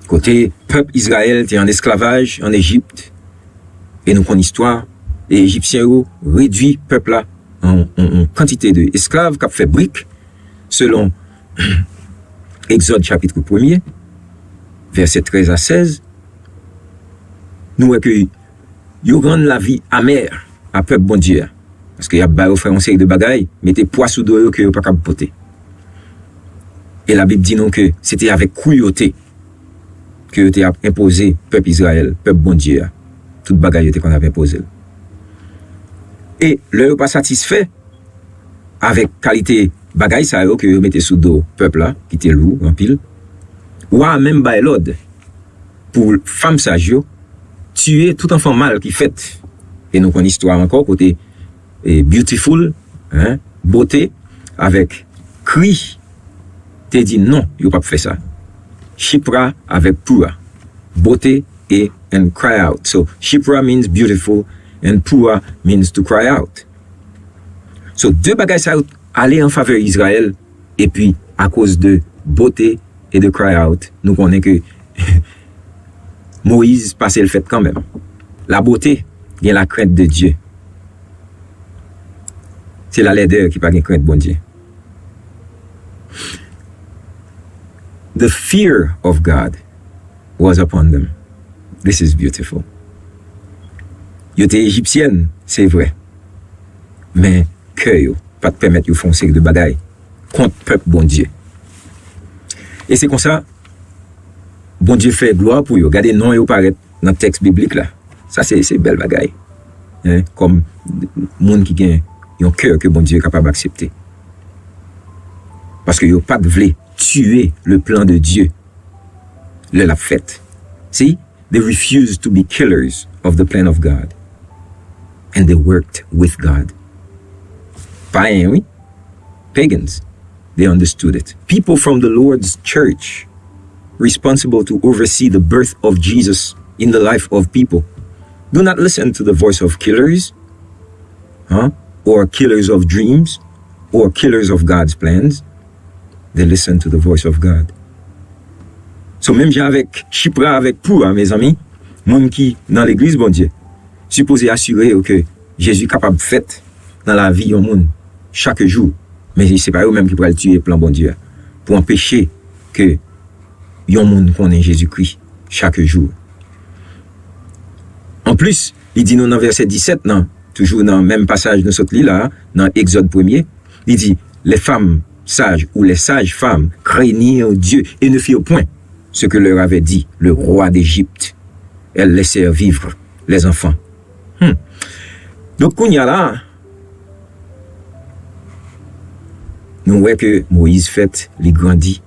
Kote pèp Izrayèl te an esklavaj an Ejip, e nou konn istwa, e Ejipsyen yo redui pèp la an, an, an kantite de esklav k ap fè brik, selon Egzòd chapit premye, vèsè trèz a sèz, nou wè ke yo rann lavi amè a pèp Bondye a. Paske y ap ba yo fè yon seri de bagay, mete pwa sou do yo ke yo pa kab pote. E Labib di nou ke se te avèk kruyote ke yo te ap enpoze pèp Izrayèl, pèp Bondye a. Tout bagay yo te konn ap enpoze l. E lè yo pa satisfè avèk kalite bagay sa yo ke yo mete sou do pèp la, ki te lou anpil, wa a menm bay lòd pou fanm saj yo tiye tout anfan mal ki fèt. E nou konn istwa ankò kote, e, beautiful, hein, bote, avèk kri, te di non, yo p ap fè sa. Shipra avèk Pua, bote e and cry out. So, Shipra means beautiful and Pua means to cry out. So, de bagay sa yo ale an favè Izrayèl, epi akoz de bote e de cry out, nou konnen ke Moyiz pase l fèt kanmenm. La beauté gen la crainte de Dieu. Se la laideur ki pa gen krent Bondye. The fear of God was upon them. This is beautiful. Yo te Ejipsyèn, se vre. Men kè yo pa t pèmèt yo fè yon seri de bagay kont pèp Bondye. E se konsa, Bondye fè glwa pou yo. Gade non yo parèt nan tèks biblik la. Sa se, se bèl bagay. Hein? Kòm moun ki gen yon kè ke Bondye kapab aksepte. Paske yo pa t vle tiye le plan de Dieu lè l ap fèt. See? They refused to be killers of the plan of God. And they worked with God. Payen, wi. Pagans. They understood it. People from the Lord's church, responsible to oversee the birth of Jesus in the life of people, do not listen to the voice of killers. Huh? or killers of dreams, or killers of God's plans, they listen to the voice of God. So, menm jan avèk Shipra avèk Pua, mezanmi, moun ki nan legliz Bondye, sipoze asire yo ke Jezi kapab fèt nan lavi yon moun chak jou. Men se pa yo menm ki pral tiye plan Bondye a pou anpeche ke yon moun konnen Jezikri chak jou. Anplis, li di nou nan vèsè disèt nan, toujou nan menm pasaj nou sot li la, nan Egzòd premye, li di, les femmes sages ou les sages femmes craignirent Dieu et ne firent point ce que leur avait dit le roi d'Égypte. Elles laissèrent vivre les enfants. Hmm. Donk, kounye a la, nou wè ke Moyiz fèt, li grandi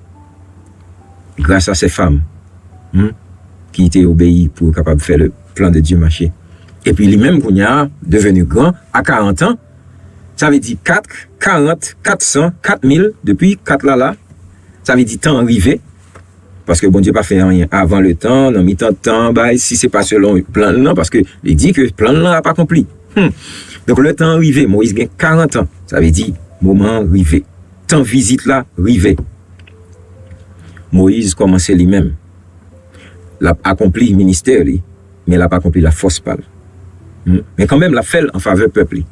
gras a se fanm, hmm, ki te obeyi pou yo kapab fè le plan de Dieu mache. Epi li menm, kounye a, devenu gran, a karant an, sa vle di kat, karant, kat san, kat mil, depi kat la la, sa vle di tan an rive, paske Bondye pa fè anyen avan le tan, nan mitan tan, bay, si se pa selon plan l nan, paske li di ke plan l lan ap akonpli. Hmm. Donk, le tan an rive, Moyiz gen karant an, sa vle di moman an rive. Tan vizit la rive. Moyiz kòmanse li menm. L ap akonpli ministè li, men l ap akonpli la fòs pa l. Hmm. Men kanmenm, l ap fè l an favè pèp li.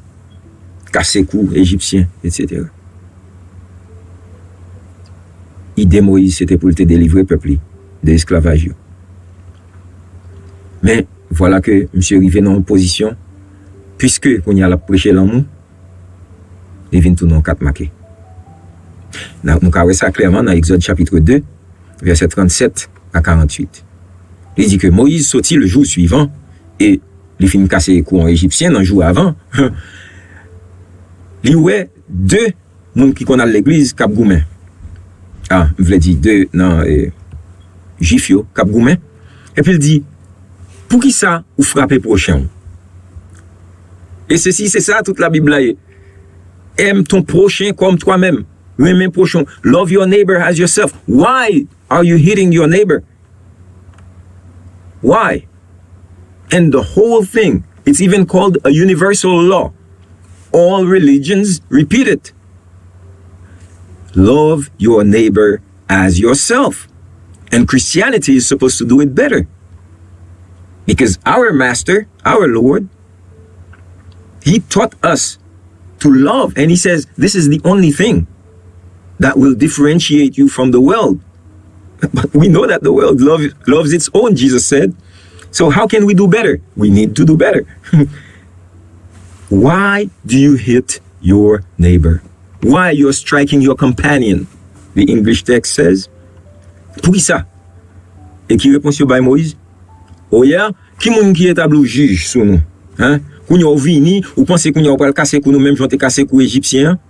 Kase kou Ejipsyen, etsetera. Ide Moyiz, se te pou l te delivre pèp li de esklavaj yo. Men, vwala ke misye rive nan yon pozisyon, piske kounye a l ap preche lanmou, li vin tounen yon kat make. Nan, nou ka wè sa klèman nan Egzòd chapit de, vèsè trannsèt a karannwit. Li di ke Moyiz soti le jou suivant, e li fin kase kou yon Ejipsyen nan jou avan. Li wè de moun ki konn al legliz k ap goumen. A, m vle di de nan, e, Jwif yo k ap goumen. Epi l di, poukisa ou frape pwochen w? E sesi, se sa tout Labib la ye. Aime ton prochain comme toi-même. Renmen pwochen w. Love your neighbor as yourself. Why are you hitting your neighbor? Why? And the whole thing, it's even called a universal law. All religions repeat it. Love your neighbor as yourself. And Christianity is supposed to do it better. Because our master, our Lord, he taught us to love. And he says, this is the only thing that will differentiate you from the world. But we know that the world love, loves its own, Jesus said. So how can we do better? We need to do better. Why do you hit your neighbor? Why you're striking your companion? The English text says. Poukisa? E ki repons yo bay Moyiz? Oh yeah? Ki moun ki etabli w jij sou nou? Hein? Kounye a w vini, ou panse kounye a w pral kase kou nou menm jan w te kase kou Ejipsyen an?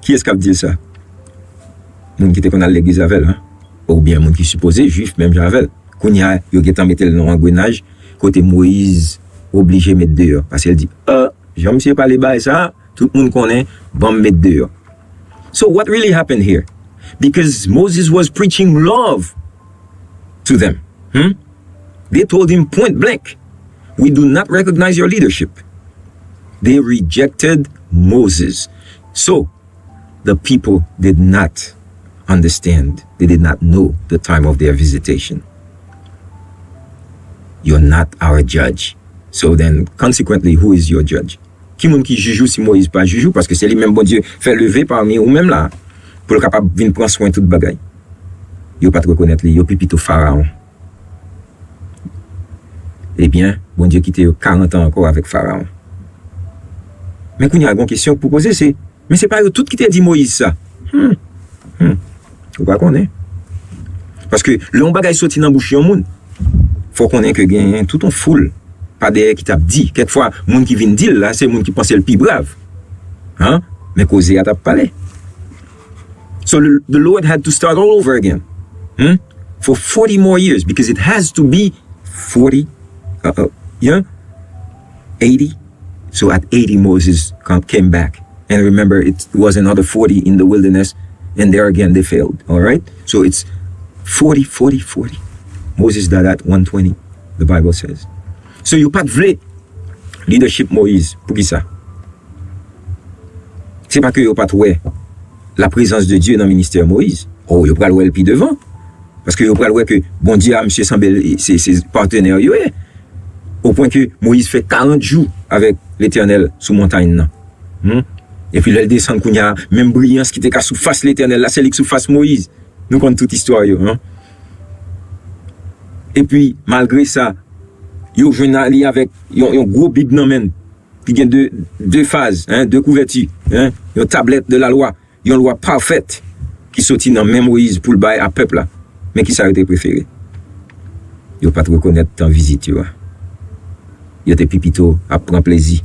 Kiyès k ap di l sa? Moun ki te konn al legliz avè l, hein? Oubyen moun ki sipoze Jwif menm jan avè l. Kounye a, yo gentan mete l nan yon angrenaj kote Moyiz oblije met deyò. Paske l di, ah, jan misye pale bagay sa, tout moun konnen, ban m met deyò. So what really happened here? Because Moses was preaching love to them. Hmm? They told him point blank, we do not recognize your leadership. They rejected Moses. So, the people did not understand. They did not know the time of their visitation. You're not our judge. So then, consequently, who is your judge? Ki moun ki jij ou si Moyiz pa jij ou? Paske se li menm Bondye fè leve pami ou menm la, pou l kapab vin pran swen tout bagay. Yo pa t rekonèt li, yo pi pito Farawon. Ebyen, Bondye kite yo karant an ankò avèk Farawon. Men kounye a, gon kesyon pou poze, se, men se pa yo tout ki te di Moyiz sa? Hmm. Hmm. Ou pa konnen. Paske lè yon bagay soti nan bouch yon moun, fò konnen ke genyen tout yon foul pa dèyè ki t ap di. Kèkfwa, moun ki vin di l la, se moun ki panse l pi brav. Hein? Men koze a t ap pale. So the, the Lord had to start all over again. Hmm? For forty more years, because it has to be forty, uh, uh, yeah, eighty. So at eighty, Moses come, came back. And remember, it was another forty in the wilderness, and there again they failed. All right? So it's forty, forty, forty. Moses died at one twenty, the Bible says. So yo pa t vle leadership Moyiz. Poukisa? Se pa ke yo pa t wè la prezans de Dye nan ministè Moyiz. O, yo pral wè l pi devan. Paske yo pral wè ke Bondye a misye sanble se, se patnè yo ye. Opwen ke Moyiz fè karant jou avèk Letènèl sou montay nan. Hmm? Epi lè l desann kounye a, menm briyans ki te ka sou fas Letènèl la, se li k sou fas Moyiz. Nou konn tout istwa yo, non? Epi, malgre sa, yo jwenn li avèk yon, yon gwo Bib nan men l, ki gen de, de faz, en, de kouvèti, en, yon tablèt de la lwa, yon lwa pafèt ki soti nan men Moyiz pou l bay a pèp la. Men ki sa yo te prefere? Yo pa t rekonèt tan vizit yo a. Yo te pi pito ap pran plezi.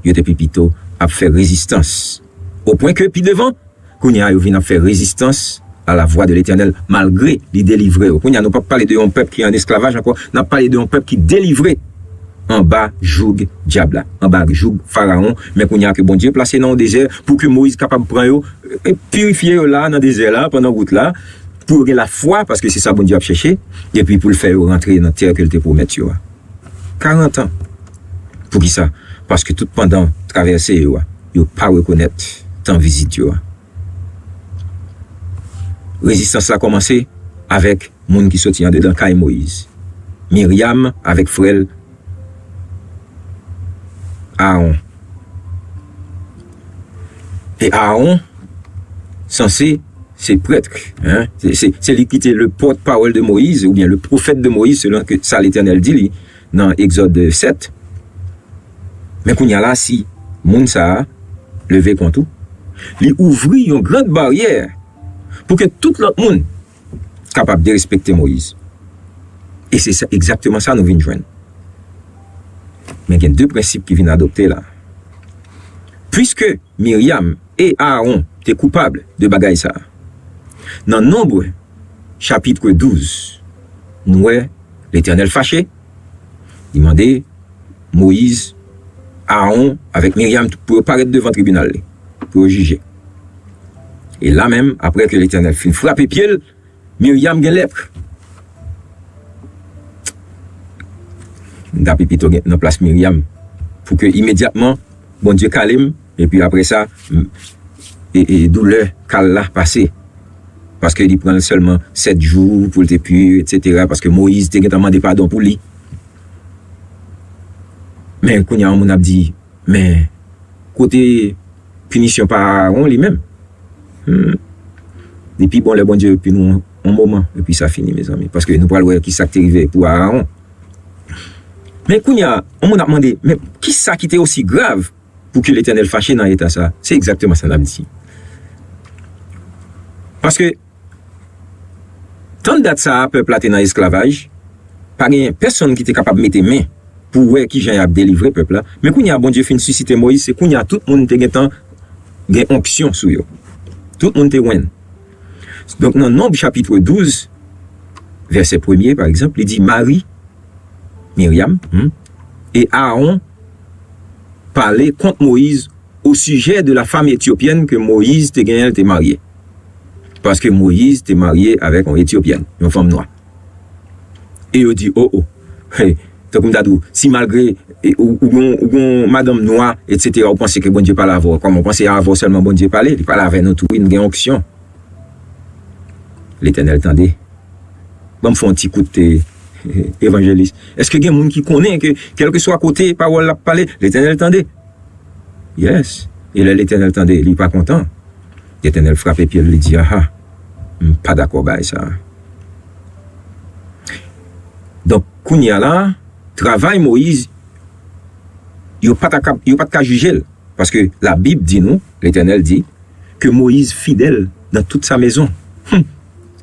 Yo te pi pito ap fè rezistans. Opwen ke pi devan, kounye a yo vin ap fè rezistans à la voix de l'Éternel, malgre li delivre yo. Kounye a nou p ap pale de yon pèp ki an esklavaj ankò, n ap pale de yon pèp ki delivre anba joug dyab la, anba joug Farawon. Men kounye a ke Bondye plase nan yon dezè pou ke Moyiz kapab pran yo, e pirifye yo la nan dezè la, pandan wout la, pou yo gen lafwa, paske se sa Bondye ap chèche, epi pou l fè yo rantre nan tè ke l te pwomèt yo a. Karant an. Poukisa? Paske tout pandan travèse yo a, yo pa rekonèt tan vizit yo a. Rezistans la kòmanse avèk moun ki soti andedan kay Moyiz. Miryam avèk frè l Aawon. E Aawon sanse se prèt, en? Se, se, se li ki te le pòtpawòl de Moyiz, oubyen le pwofèt de Moyiz, selon ke sa Letènèl di li nan Egzòd sèt. Men kounye a la, si moun sa a leve kont ou, li ouvri yon gran baryè pou ke tout lòt moun kapab derespekte Moyiz. E se sa, egzakteman sa nou vin jwenn. Men gen de prensip ki vin adopte la. Piske Miryam e Aawon te koupab de bagay sa a, nan Nonb, chapit douz, nou wè Letènèl fache, li mande Moyiz, Aawon avèk Miryam pou yo parèt devan tribinal li, pou yo jije. E la menm, apre ke Letènèl fin frape pye l, Miryam gen lèp. M ta pi pito gen nan plas Miryam. Pou ke imedyatman, Bondye kale m, epi apre sa, m, e, e doulè kal la pase. Paske li pran l sèlman sèt jou pou l te pi, etsetera. Paske Moyiz te gentan mande padon pou li. Men kounye a, yon moun ap di, men kote pinisyon pa Aawon li menm? Hmm. Li pi bon lè Bondye pini w yon moman, epi sa fini, mezanmi. Paske nou pral wè ki sa k te rive pou Aawon. Men kounye a, yon moun ap mande, men ki sa ki te osi grav pou ke Letènèl fache nan eta sa? Se egzakteman sa n ap di. Paske, tann dat sa a, pèp la te nan esklavaj, pa gen pèsonn ki te kapab mete men pou wè ki jan y ap delivre pèp la. Men kounye a, Bondye fin sisite Moyiz, se kounye a tout moun te gentan gen onksyon sou yo. Tout moun te wè l. Donk, nan Nonb chapit douz, vèsè premye, pa egzanp, li di, Mari, Miryam, hmm, e Aawon pale kont Moyiz au sujet de la femme éthiopienne ke Moyiz te genyen, l te marye. Paske Moyiz te marye avèk yon Etyopyèn, yon fanm nwa. E yo di, o, o, hey, tankou m ta di w, si malgre e, ou, ou gon, ou gon madanm nwa, etsetera, ou panse ke Bondye pale avè w, kòman w panse avè w sèlman Bondye pale? Li pale avè nou tou, wi, nou gen onksyon. Letènèl tande. Ban m fè yon ti kout, eh, evanjelis. Èske gen moun ki konnen ke, kèlkeswa kote pawòl la ap pale, Letènèl tande? Yes. E lè Letènèl tande, li pa kontan. Letènèl frape pye l, li di, aha, m pa dakò bagay sa a. Donk, kounye a la, travay Moyiz, yo pa ta kab, yo pa t ka jije l. Paske Labib di nou, Letènèl di, ke Moyiz fidèl dans toute sa maison. Hmm.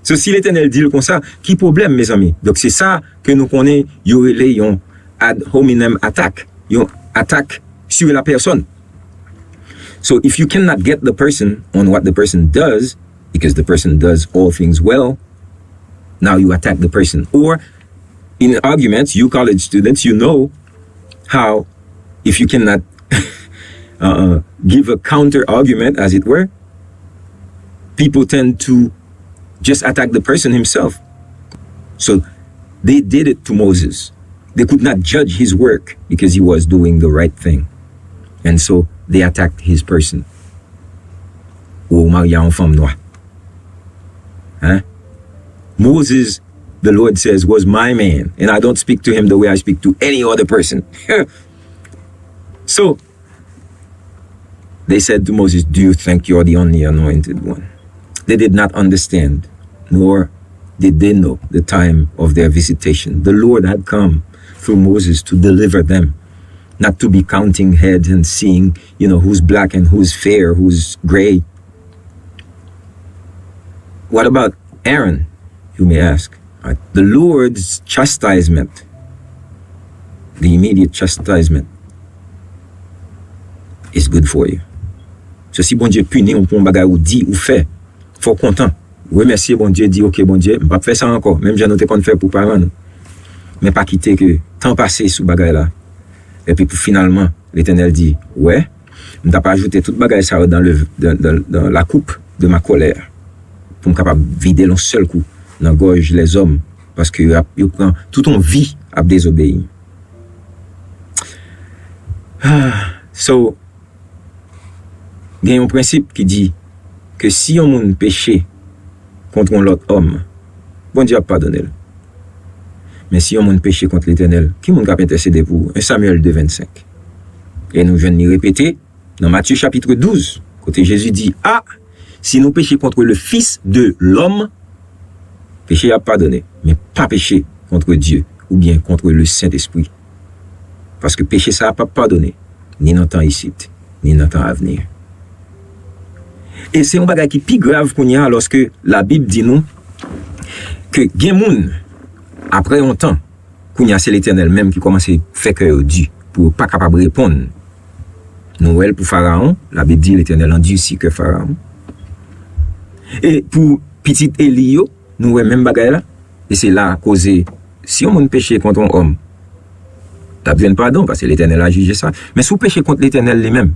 So, si Letènèl di l konsa, ki pwoblèm, mezanmi? Donk, se sa ke nou konnen yo rele yon ad hominem attack, yon atak sur la personne. So, if you cannot get the person on what the person does, because the person does all things well, now you attack the person. Or, in arguments, you college students, you know how if you cannot uh, give a counter argument, as it were, people tend to just attack the person himself. So they did it to Moses. They could not judge his work because he was doing the right thing. And so they attacked his person. ou marye a yon fanm nwa. Hein? Moses, the Lord says, was my man, and I don't speak to him the way I speak to any other person. So, they said to Moses, "Do you think you're the only anointed one?" They did not understand, nor did they know the time of their visitation. The Lord had come through Moses to deliver them, not to be counting heads and seeing, you know, who's black and who's fair, who's gray. What about Aaron, you may ask? Right? The Lord's chastisement, the immediate chastisement, is good for you. So, si Bondye pini w pou yon bagay ou di, ou fè, fò w kontan. Remèsye Bondye, di, "Ok, Bondye, m p ap fè sa ankò." Menm jan nou te konn fè pou paran nou. Men pa kite ke tan pase sou bagay la. Epi pou finalman, Letènèl di, "Wè, m t ap ajoute tout bagay sa yo dans le, dans, dans, dans la coupe de ma colère, pou m kapab vide l yon sèl kou nan gòj lèzòm, paske yo ap, yo pran tout yon vi ap dezobeyi m." So, gen yon prensip ki di ke si yon moun peche kont yon lòt òm, Bondye ap padone l. Men si yon moun peche kont Letènèl, ki moun k ap entèsede pou ou? En Samyèl de vennsenk. E nou jwenn li repete nan Matye chapit douz, kote Jezi di, "A, si nou peche contre le Fils de l'homme, peche a ap padone, men pa peche contre Dieu oubyen contre le Saint-Esprit. Paske peche sa a p ap padone, ni nan tan isit, ni nan tan avni." E se yon bagay ki pi grav kounye a, lòske Labib di nou ke gen moun, apre yon tan, kounye a se Letènèl menm ki kòmanse fè kè yo di, pou yo pa kapab reponn. Nou wè l pou Farawon, Labib di Letènèl andisi kè Farawon. E pou pitit Eli yo, nou wè menm bagay la. E se la koze, si yon moun peche kont yon òm, l ap jwenn padon, paske Letènèl a jije sa. Men si w peche kont Letènèl li menm,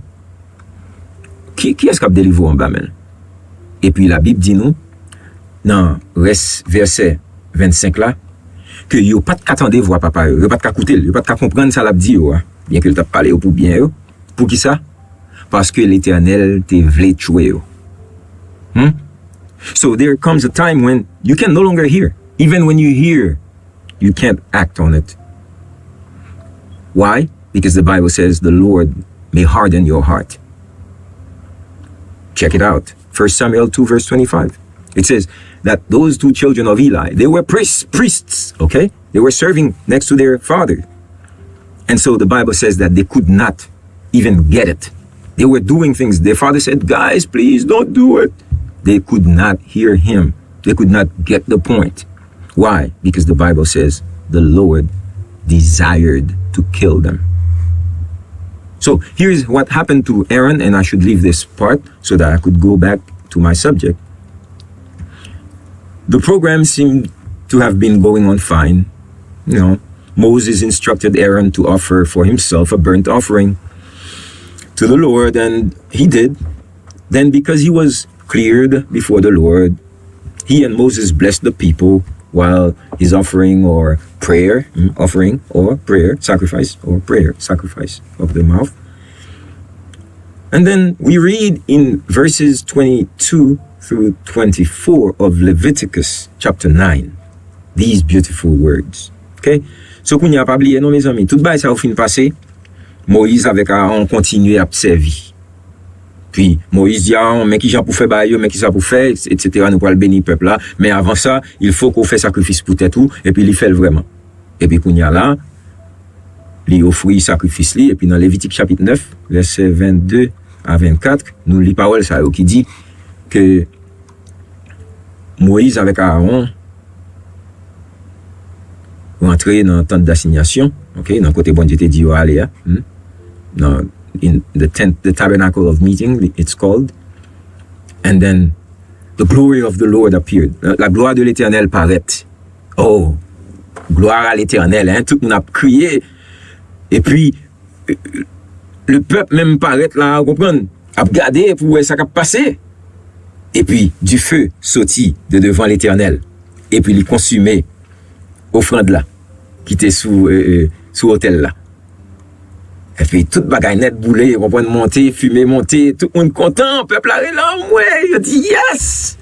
ki, kiyès k ap delivre w anba men l? Epi Labib di nou, nan rès vèsè vennsenk la, ke yo pa t ka tande vwa papa yo, yo pa t ka koute l, yo pa t ka konprann sa l ap di yo a, byenke l t ap pale yo pou byen yo. Poukisa? Paske Letènèl te vle tchwe yo. Hmm? So there comes a time when you can no longer hear. Even when you hear, you can't act on it. Why? Because the Bible says the Lord may harden your heart. Check it out. First Samuel two, verse twenty-five. It says that those two children of Eli, they were priests, priests, okay? They were serving next to their father. And so the Bible says that they could not even get it. They were doing things. Their father said, "Guys, please don't do it." They could not hear him. They could not get the point. Why? Because the Bible says the Lord desired to kill them. So here's what happened to Aaron, and I should leave this part so that I could go back to my subject. The program seemed to have been going on fine. You know, Moses instructed Aaron to offer for himself a burnt offering to the Lord, and he did. Then, because he was cleared before the Lord, he and Moses blessed the people while his offering or prayer, mm, offering or prayer, sacrifice or prayer, sacrifice of the mouth. And then we read in verses twenty-two through twenty-four of Leviticus chapter nine these beautiful words. Okay? So, kounye a, pa bliye non, mezanmi, tout bagay sa yo fin pase, Moyiz avèk Arawon kontinye ap sèvi. Pi Moyiz di Arawon, "Men kijan pou fè bagay yo, men kisa pou fè, etsetera, nou pral beni pèp la. Men avan sa, il faut que w fè sakrifis pou tèt ou," epi li fè l vrèman. Epi kounye a la, li ofri sakrifis li, epi nan Levitik chapit nèf, vèsè vennde a vennkat, nou li pawòl sa yo ki di ke Moyiz avèk Arawon rantre nan tant dasinyasyon, ok, nan kote Bondye te di yo ale a, hmm? Nan, in the tent, the tabernacle of meeting, it's called. And then the glory of the Lord appeared. La, la gloire de l'Éternel paraît. Oh, gloire à l'Éternel, hein? Tout moun ap kriye. Epi, le pèp menm parèt la, ou konprann? Ap gade pou wè sa k ap pase. Epi, dife soti de devan Letènèl. Epi li konsime ofrann la ki te sou, e, e, sou otèl la. Epi tout bagay nèt boule, ou konprann, monte, fimen monte, tout moun kontan, pèp la rele anmwe, yo di, "Yes!"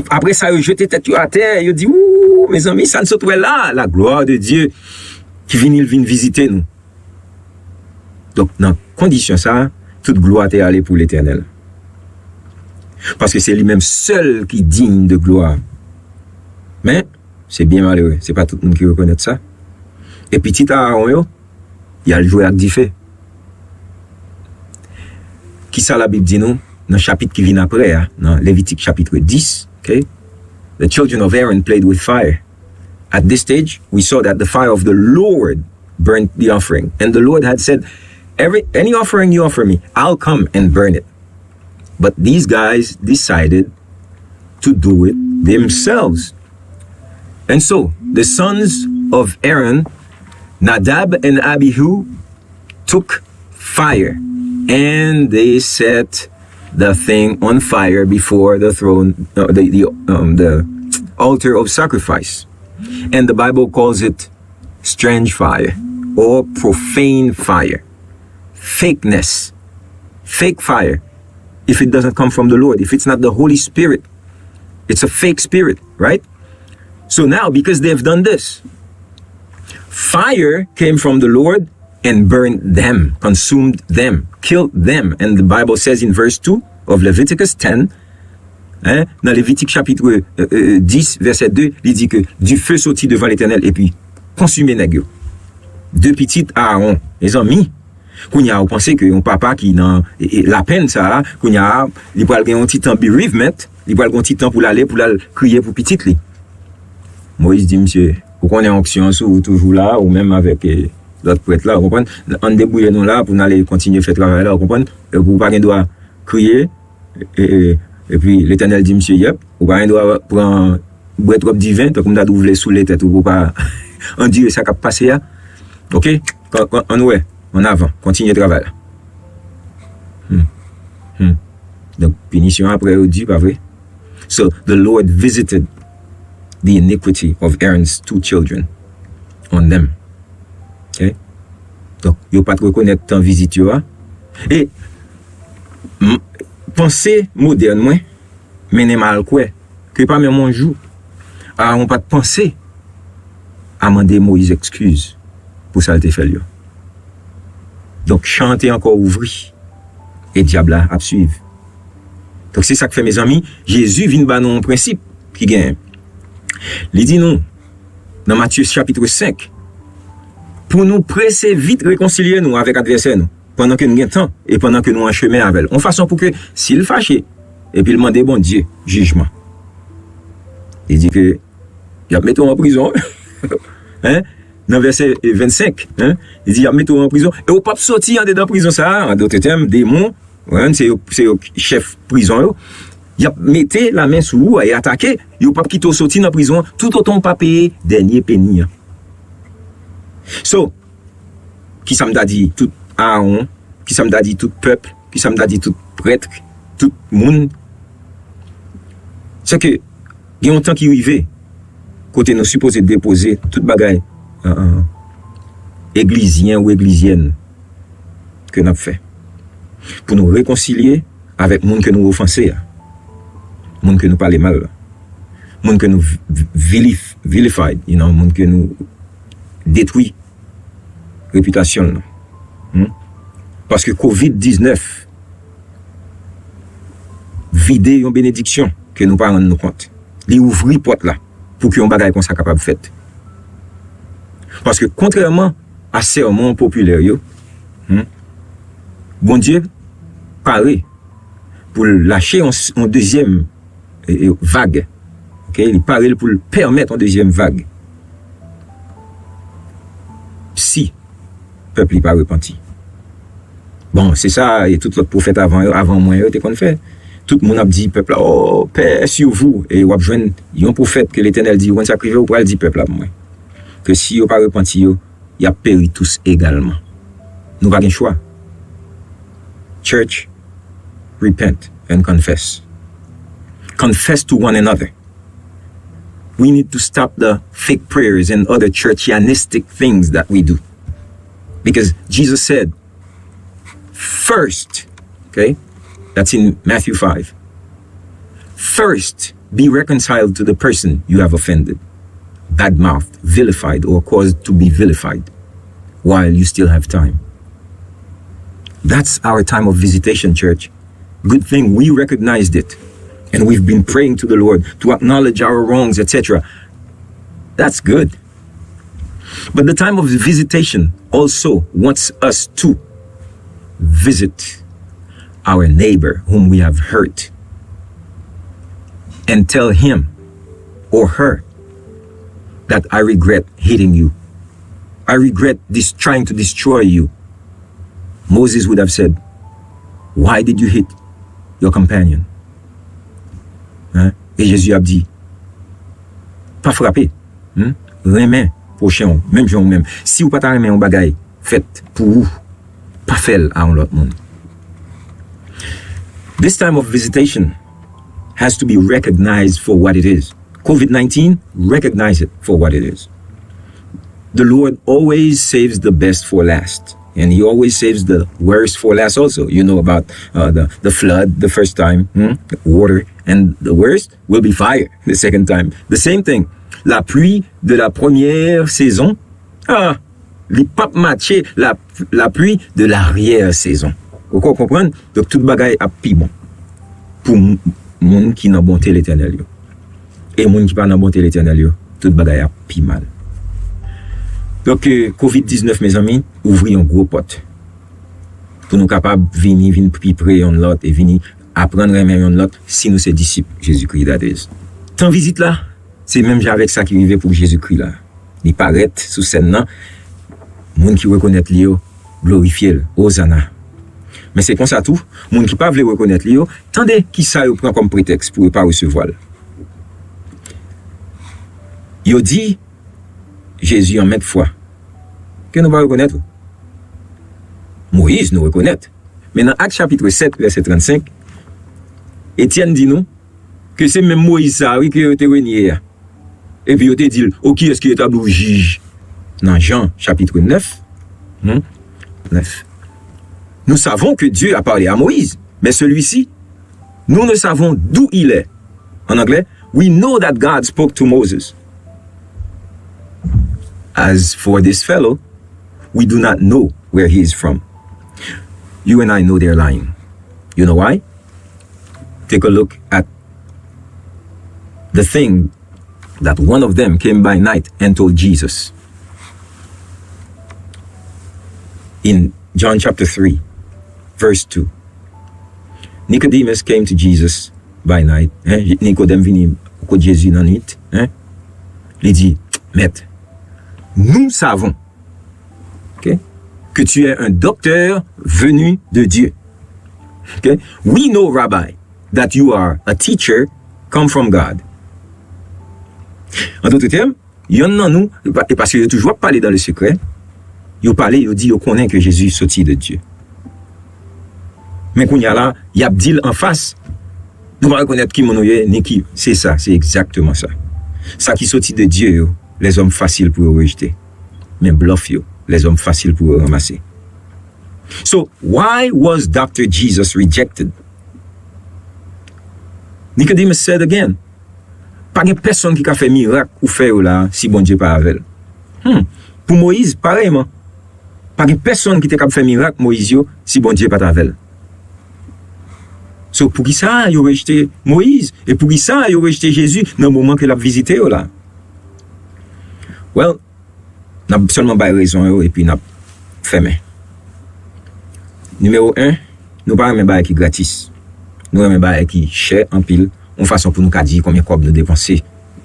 Apre sa, yo jete tèt yo atè, yo di, "Ooh, mezanmi, sa n sot wè la, la gloire de Dieu ki vini, l vin vizite nou." Donk, nan kondisyon sa, tout glwa te ale pou Letènèl. Paske se li menm sèl ki diy de glwa. Men, se byen malere, se pa tout moun ki rekonèt sa. E pitit Aawon yo, y al jwe ak dife. Kisa Labib di nou nan chapit ki vin apre a, nan Levitik chapit dis, ok? The children of Aaron played with fire. At this stage, we saw that the fire of the Lord burnt the offering. And the Lord had said, "Every any offering you offer me, I'll come and burn it." But these guys decided to do it themselves. And so the sons of Aaron, Nadab and Abihu, took fire, and they set the thing on fire before the throne, uh, the, the, um, the altar of sacrifice. And the Bible calls it strange fire or profane fire, fakeness, fake fire. If it doesn't come from the Lord, if it's not the Holy Spirit, it's a fake spirit, right? So now, because they've done this, fire came from the Lord and burned them, consumed them, killed them. And the Bible says in verse two of Leviticus ten, hein, nan Levitik chapit, euh, euh, dis, vèsè de, li di ke dife soti devan Letènèl epi konsime nèg yo. De pitit Aawon, mezanmi, kounye a ou panse ke yon papa ki nan, e, e, lapenn sa a, kounye a li pral gen yon ti tan bereavement, li pral gen yon ti tan pou l ale, pou l al kriye pou pitit li. Moyiz di misye, "Ou konnen onksyon sou ou toujou la, ou menm avèk, e, lòt prèt la, ou konprann? Ann debouye nou la pou n ale kontinye fè travay la, ou konprann? E pou w pa gen dwa kriye." E, e, epi Letènèl di misye, "Yèp, ou pa gen dwa pran bwè twòp diven, tankou m ta di w vle soule tèt ou pou w pa andire sa k ap pase a." Ok? Kon, kon, ann wè, ann avan, kontinye travay la. Hmm. Hmm. Donk, pinisyon apre yo di, pa vre? So, the Lord visited the iniquity of Aaron's two children on them. Ok? Donk, yo pa t rekonèt tan vizit yo a. E m, panse modèn mwen mennen m al kwè ke pa menm yon jou Aawon pa t panse a mande Moyiz ekskiz pou sa l te fè l yo. Donk, chan an te ankò ouvri e dyab la ap swiv. Donk, se sa k fè, mezanmi, Jezi vin ba nou yon prensip ki genyen. Li di nou, nan Matye chapit senk, pou nou prese vit rekonsilye nou avèk advèsè nou, pandan ke n gen tan e pandan ke nou an chemen avè l. Yon fason pou ke, si l fache, epi l mande Bondye jijman, li di ke y ap mete w an prizon. Hein? Nan vèsè, e, vennsenk, hein? Li di, "Y ap mete w an prizon, e w p ap soti andedan prizon sa a." An dòt tèm, demon, hein, se yo, se yo ki chèf prizon yo. Y ap mete lamen sou ou e atake, yo p ap kite w soti nan prizon toutotan w pa peye dènye peni an. So, kisa m ta di tout Aawon, kisa m ta di tout pèp, kisa m ta di tout prèt, tout moun, se ke gen yon tan ki rive kote nou sipoze depoze tout bagay, euh, euh, eglizyen ou eglizyèn ke n ap fè, pou nou rekonsilye avèk moun ke nou ofanse a, moun ke nou pale mal la, moun ke nou vi-, vilif-, vilified, you know, moun ke nou detwi repitasyon l nan. Hmm? Paske kovid diznèf vide yon benediksyon ke nou pa rann nou kont. Li ouvri pòt la pou ke yon bagay konsa kapab fèt. Paske kontrèman a sèmon popilè yo, hmm, Bondye pare pou l lache yon, yon dezyèm, e, e, vag. Ok? Li pare l pou l pèmèt yon dezyèm vag. Si pèp li pa repanti. Bon, se sa, e tout lòt pwofèt avan yo, avan mwen yo, te konn fè. Tout moun ap di pèp la, "Oh, paix sur vous." E w ap jwenn yon pwofèt ke Letènèl di, "Ou konn sa k rive?" Ou pral di pèp la pou mwen. Ke si yo pa repanti yo, y ap peri tous egalman. Nou pa gen chwa. Church, repent and confess. Confess to one another. We need to stop the fake prayers and other churchianistic things that we do. Because Jesus said, first, okay, that's in Matthew five. First, be reconciled to the person you have offended, badmouthed, vilified, or caused to be vilified while you still have time. That's our time of visitation, church. Good thing we recognized it. And we've been praying to the Lord to acknowledge our wrongs, et cetera. That's good. But the time of visitation also wants us to visit our neighbor whom we have hurt and tell him or her that I regret hitting you. I regret this trying to destroy you. Moses would have said, "Why did you hit your companion?" Hein? E Jezi ap di, pa frape. Hmm? Renmen pwochen w, menm jan w menm. Si w pa ta renmen yon bagay fèt pou ou, pa fè l a yon lòt moun. This time of visitation has to be recognized for what it is. COVID nineteen, recognize it for what it is. The Lord always saves the best for last. And he always saves the worst for last also. You know about uh, the, the flood the first time, hmm? Water. And the worst will be fire the second time. The same thing. La pluie de la première saison, ah, li p ap matche la, la pluie de l'arrière saison. Ou konprann? Donk, tout bagay ap pi bon pou moun ki nan bonte Letènèl yo. E moun ki pa nan bonte Letènèl yo, tout bagay ap pi mal. Donk, euh, COVID nineteen, mezanmi, ouvri yon gwo pòt pou nou kapab vini, vin pi pre yonn lòt e vini aprann renmen yonn lòt si nou se disip Jezikri, that is. Tan vizit la, se menm jan avèk sa ki rive pou Jezikri la. Li parèt sou sèn nan, moun ki rekonèt li yo glorifye l, Ozana. Men se konsa tou, moun ki pa vle rekonèt li yo, tande kisa yo pran kòm pretèks pou yo pa resevwa l. Yo di Jezi an mèt fwa. Ke nou pa rekonèt ou? Moyiz, nou rekonèt. Men nan Ak chapit sèt, vèsè trannsenk, Etyèn di nou ke se menm Moyiz sa a, wi, ke yo te renye a. Epi yo te di l, o, kiyès ki etabli w jij? Nan Jan chapit nèf, hmm, nèf. Nous savons que Dieu a parlé à Moïse, mais celui-ci, nous ne savons d'où il est. En anglais, we know that God spoke to Moses. As for this fellow, we do not know where he is from. You and I know they're lying. You know why? Take a look at the thing that one of them came by night and told Jesus. In John chapter three, verse two, Nicodemus came to Jesus by night. Hein? Nikodèm vini kot Jezi nan nwit. Hein? Li di, Mèt, nous savons, ok, que tu es un docteur venu de Dieu. Ok? We know, Rabbi, that you are a teacher come from God. An dòt tèm, yonn nan nou, e pa- e paske yo toujou ap pale dans le secret, yo pale, yo di yo konnen ke Jezi soti de Dye. Men kounye a la, y ap di l anfas, nou pa rekonèt ki moun ou ye, ni ki. Se sa, se egzakteman sa. Sa ki soti de Dye yo, lèzòm fasil pou yo rejte. Men blòf yo, lèzòm fasil pou yo ranmase. So, why was Doctor Jesus rejected? Nicodemus said again, pa gen pèsonn ki ka fè mirak ou fè yo la si Bondye pa avè l. Hmm. Pou Moyiz, parèyman, pa gen pèsonn ki te kab fè mirak Moyiz yo si Bondye pa t avè l. So, poukisa yo rejte Moyiz? E poukisa yo rejte Jezi nan moman ke l ap vizite yo la? Well, n ap sèlman bay rezon yo epi n ap fèmen. Nimewo en, nou pa renmen bagay ki gratis. Nou renmen bagay ki chè anpil, yon fason pou nou ka di konbyen kòb nou depanse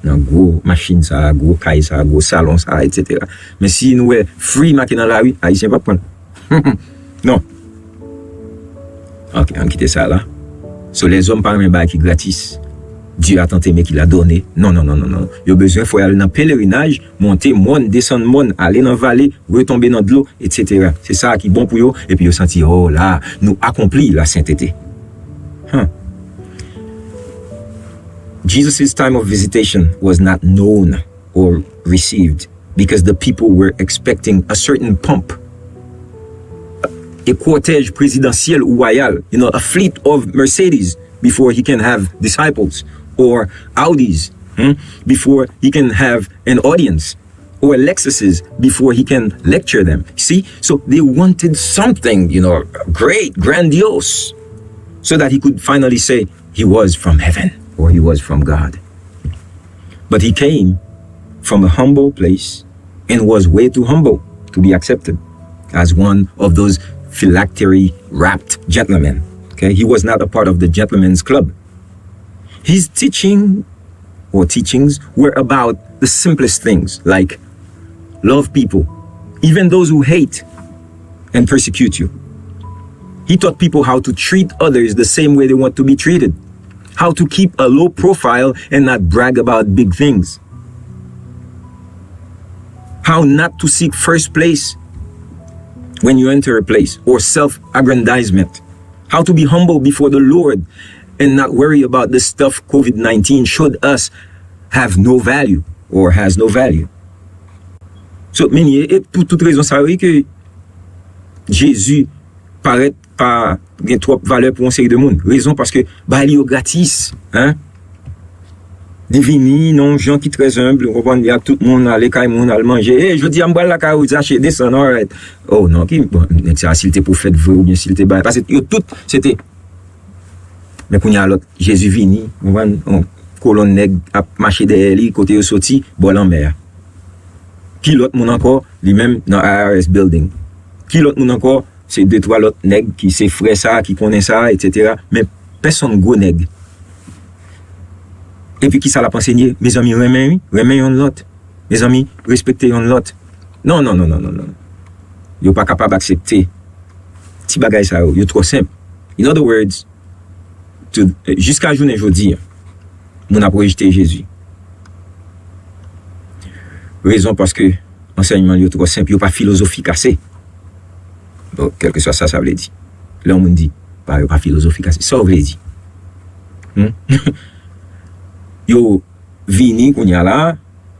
nan gwo machin sa a, gwo kay sa a, gwo salon sa a, etsetera. Men si nou wè free make nan lari, Ayisyen p ap pran l. Non. Ok, ann kite sa la. So, lèzòm pa renmen bagay ki gratis. Dieu a tant aimé qu'il a donné. Non, non, non, non, non. Yo bezwen fò y al nan pelerinaj, monte mòn, desann mòn, ale nan vale, retonbe nan dlo, etsetera. Se sa ki bon pou yo, epi yo santi, oh la, nou akonpli lasentete. Huh. Jesus' time of visitation was not known or received because the people were expecting a certain pomp a cortège présidentiel ou royal, you know, a fleet of Mercedes before he can have disciples, or Audis, hmm, before he can have an audience, or Lexuses before he can lecture them. See? So they wanted something, you know, great, grandiose, so that he could finally say he was from heaven or he was from God. But he came from a humble place and was way too humble to be accepted as one of those phylactery wrapped gentlemen. Okay? He was not a part of the gentlemen's club. His teaching or teachings were about the simplest things, like love people, even those who hate and persecute you. He taught people how to treat others the same way they want to be treated, how to keep a low profile and not brag about big things, how not to seek first place when you enter a place, or self aggrandizement, how to be humble before the Lord and not worry about the stuff COVID nineteen showed us have no value or has no value. So, men, e, e pou tout rezon sa yo, wi, ke Jezi parèt pa gen twòp valè pou yon seri de moun. Rezon paske bay li yo gratis, hein? Li vini nan yon jan ki trè enb, ou konprann, li ak tout moun, ale kay moun, al manje. Hey, jodi a m pral lakay ou, Zache, desann, alright. Oh non, ki, bon, nèg sa, si l te pwofèt vre oubyen si l te bay. Paske yo tout, se te. Men kounye a lòt, Jezi vini, ou konprann, yon kolonn nèg ap mache dèyè li, kote yo soti, bò lanmè a. Ki lòt moun ankò, li menm nan I R S building. Ki lòt moun ankò, se de twa lòt nèg ki se frè sa, ki konnen sa, et cetera. Men pèsonn gwo nèg. Epi kisa l ap ansenye? Mezanmi, renmen, wi, renmen yonn lòt. Mezanmi, respekte yonn lòt. Non, non, non, non, non, non. Yo pa kapab aksepte ti bagay sa yo. Yo twò senp. In other words, to, jiska jounen jodi a, moun ap rejte Jezi. Rezon paske ansèyman yo twò senp, yo pa filozofik ase. Bon, kèlkeswa sa sa vle di. Lè yon moun di, pa, yo pa filozofik ase, sa w vle di? Hmm? Yo vini kounye a la,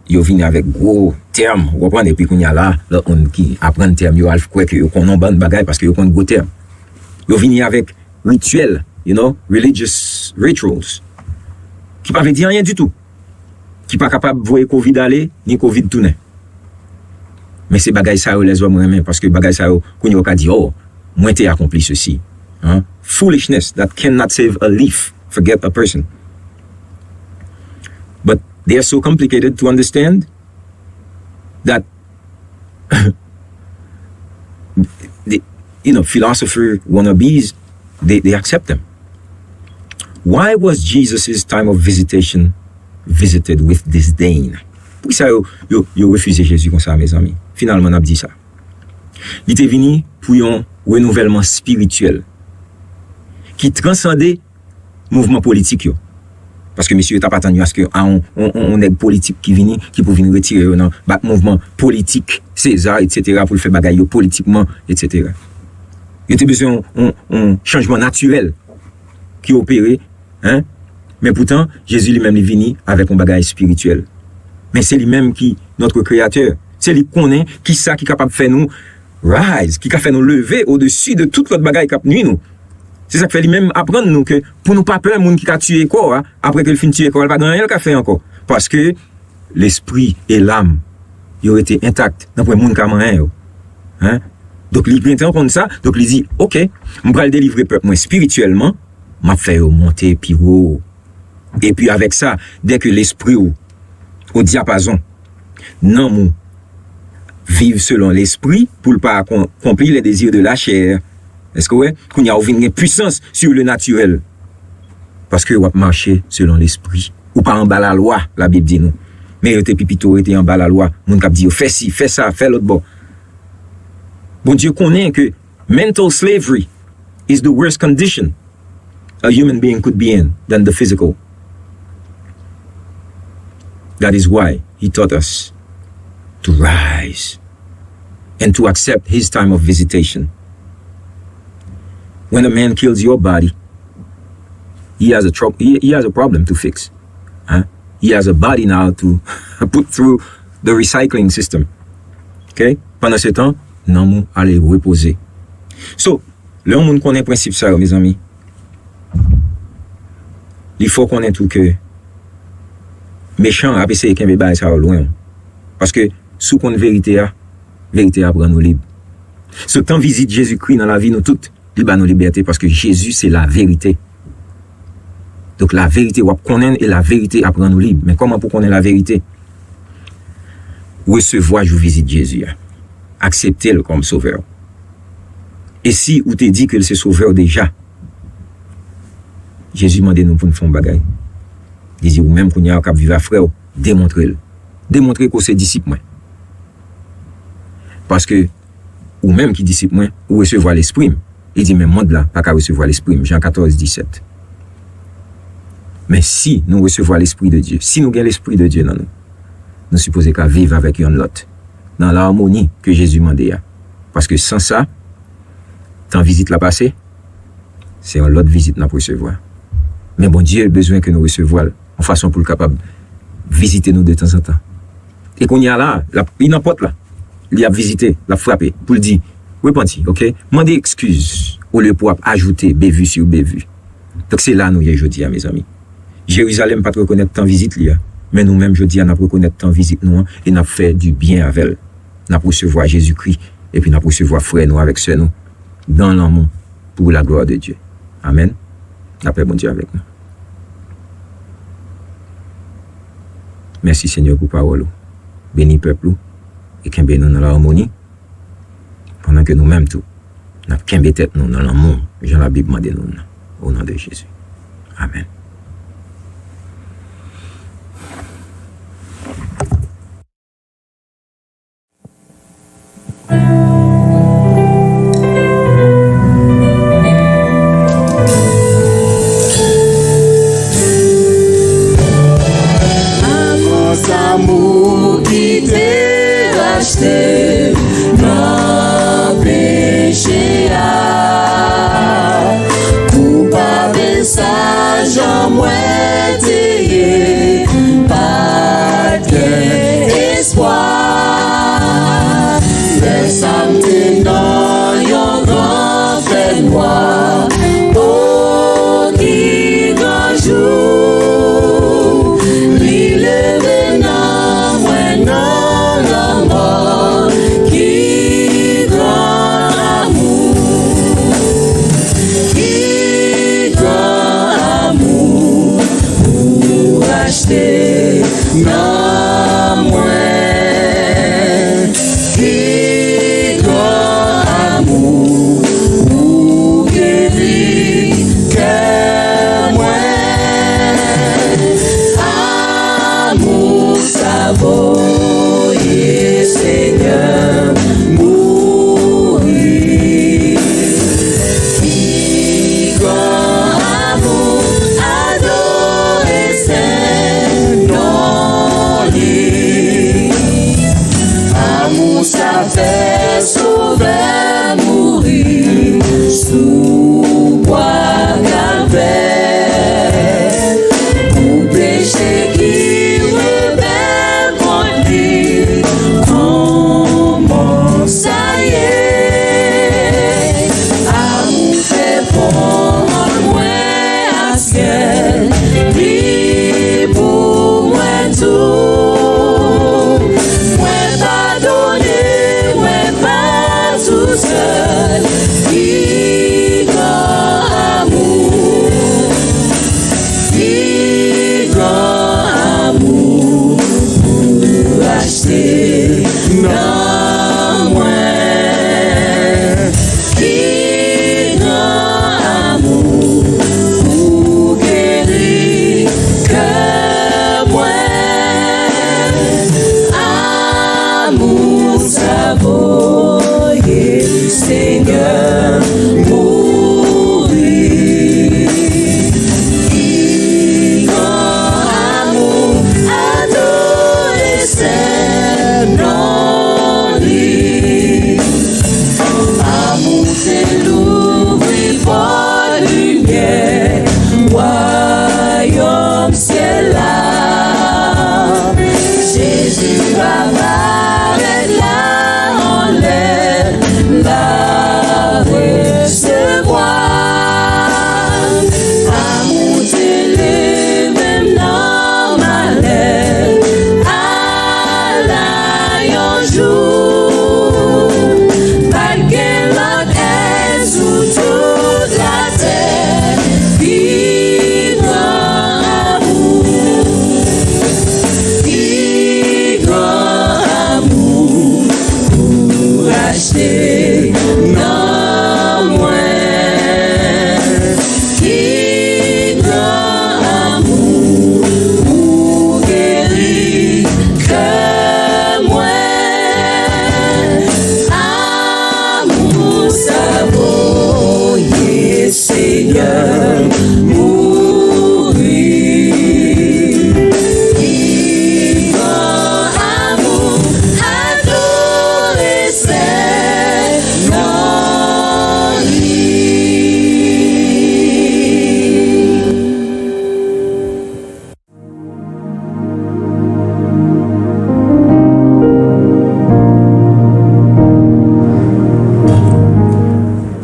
yo vini avèk gwo tèm, ou konprann, epi kounye a la, lòt moun ki aprann tèm yo al kwè ke yo konn yon bann bagay paske yo konn gwo tèm. Yo vini avèk rityèl, you know, religious rituals, ki pa vle di anyen ditou, ki pa kapab voye kovid ale, ni kovid tounen. Men se bagay sa yo lèzòm renmen, paske bagay sa yo, kounye a w ka di, oh, mwen te akonpli sesi. Hein? Foolishness that cannot save a leaf, forget a person. But they are so complicated to understand that the, you know, philosopher wannabes, they, they accept them. Why was Jesus' time of visitation visited with disdain? Poukisa yo, yo, yo refize Jezi konsa, mezanmi? Finalman, n ap di sa. Li te vini pou yon renouvèlman espirityèl ki transande mouvman politik yo. Paske mesye yo t ap atann yo aske a yon, yon, yon, yon nèg politik ki vini, ki pou vin retire yo nan bat mouvman politik Seza, et cetera, pou l fè bagay yo politikman, et cetera. Yo te bezwen yon, yon, yon chanjman natirèl ki opere, hein? Men poutan, Jezi li menm li vini avèk yon bagay espirityèl. Men se li menm ki notre Créateur. Se li k konnen kisa ki kapab fè nou rise, ki ka fè nou leve odesi de tout lòt bagay k ap nwi nou. Se sa k fè li menm aprann nou ke pou nou pa pè moun ki ka tiye kò a, apre ke l fin tiye kò a, l pa gen anyen l ka fè ankò. Paske lespri e lam yo rete entak, nanpwen moun ka manyen yo. Hein? Donk li gentan konn sa, donk li di, oke, m pral delivre pèp mwen espirityèlman, m ap fè yo monte pi wo. Epi avèk sa, dèke lespri w o dyapazon, nanm ou viv selon lespri, pou l pa kon-, konpli les désirs de la chair. Èske w wè? Kounye a, ou vin gen pwisans sur le naturel. Paske w ap mache selon lespri. Ou pa anba lalwa, Labib di nou. Men yo te pi pito rete anba lalwa. Moun k ap di yo, fè si, fè sa, fè lòt bò. Bondye konnen ke mental slavery is the worst condition a human being could be in than the physical. That is why he taught us to rise and to accept his time of visitation. When a man kills your body, he has a tro-, he, he has a problem to fix. Hein? He has a body now to put through the recycling system. Okay? Pandan se tan, nanm ou ale repoze. So, lè yon moun konnen prensip sa yo, mezanmi, li fè w konnen tou ke mechan an ap eseye kenbe bagay sa yo lwen w. Paske si w konn verite a, verite a ap rann ou lib. So, tan vizit Jezikri nan lavi nou tout, li ba nou libète paske Jezi se laverite. Donk, laverite, w ap konnen l e laverite ap rann ou lib. Men kòman pou w konnen laverite? Resevwa jou vizit Jezi a. Aksepte l kòm sovè w. E si ou te di ke l se sovè w deja, Jezi mande nou pou n fè yon bagay. Li di, ou menm kounye a k ap viv ak frè w, demontre l. Demontre ke w se disip mwen. Paske ou menm ki disip mwen, ou resevwa lespri m. Li di, men mond la pa ka resevwa lespri m. Jan katòz, disèt. Men si nou resevwa Lespri de Dye, si nou gen Lespri de Dye nan nou, nou sipoze ka viv avèk yonn lòt, nan larmoni ke Jezi mande a. Paske san sa, tan vizit la pase, se yon lòt vizit n ap resevwa. Men Bondye bezwen ke nou resevwa l yon fason pou l kapab vizite nou de tanzantan. E kounye a la, l ap, li nan pòt la. Li ap vizite, l ap frape, pou l di, repanti, oke? Mande ekskiz, olye pou w ap ajoute bevi sou bevi. Donk, se la nou ye jodi a, mezanmi. Jerizalèm pa t rekonèt tan vizit li a, men nou menm, jodi a, n ap rekonèt tan vizit nou an e n ap fè dibyen avè l. N ap resevwa Jezikri, epi n ap resevwa frè nou avèk sè nou dans l'amour, pour la gloire de Dieu. Amèn. Lapè Bondye avèk nou. Mèsi, Senyè, pou pawòl ou. Beni pèp ou e kenbe nou nan larmoni, pandan ke nou menm tou, n ap kenbe tèt nou nan lanmou, jan Labib mande nou nan. O non de Jezi. Amèn. Avans amou ki te rachte nan peche a. Koupab e sa jan mwen te ye, pa t gen espwa. Lè sa m te nan yon gran fènwa, o ki gran jou li leve nan mwen nan lanmò. Ki gran amou, ki gran amou, ou rachte nan mwen. Ki gran amou, ou geri kè mwen. Amou sa voye Senyè mouri. Ki gran amou, adore sen non li. Amou sa fè Sovè mouri sou bwa Kalvè. Pou peche ki rebèl kont li, kont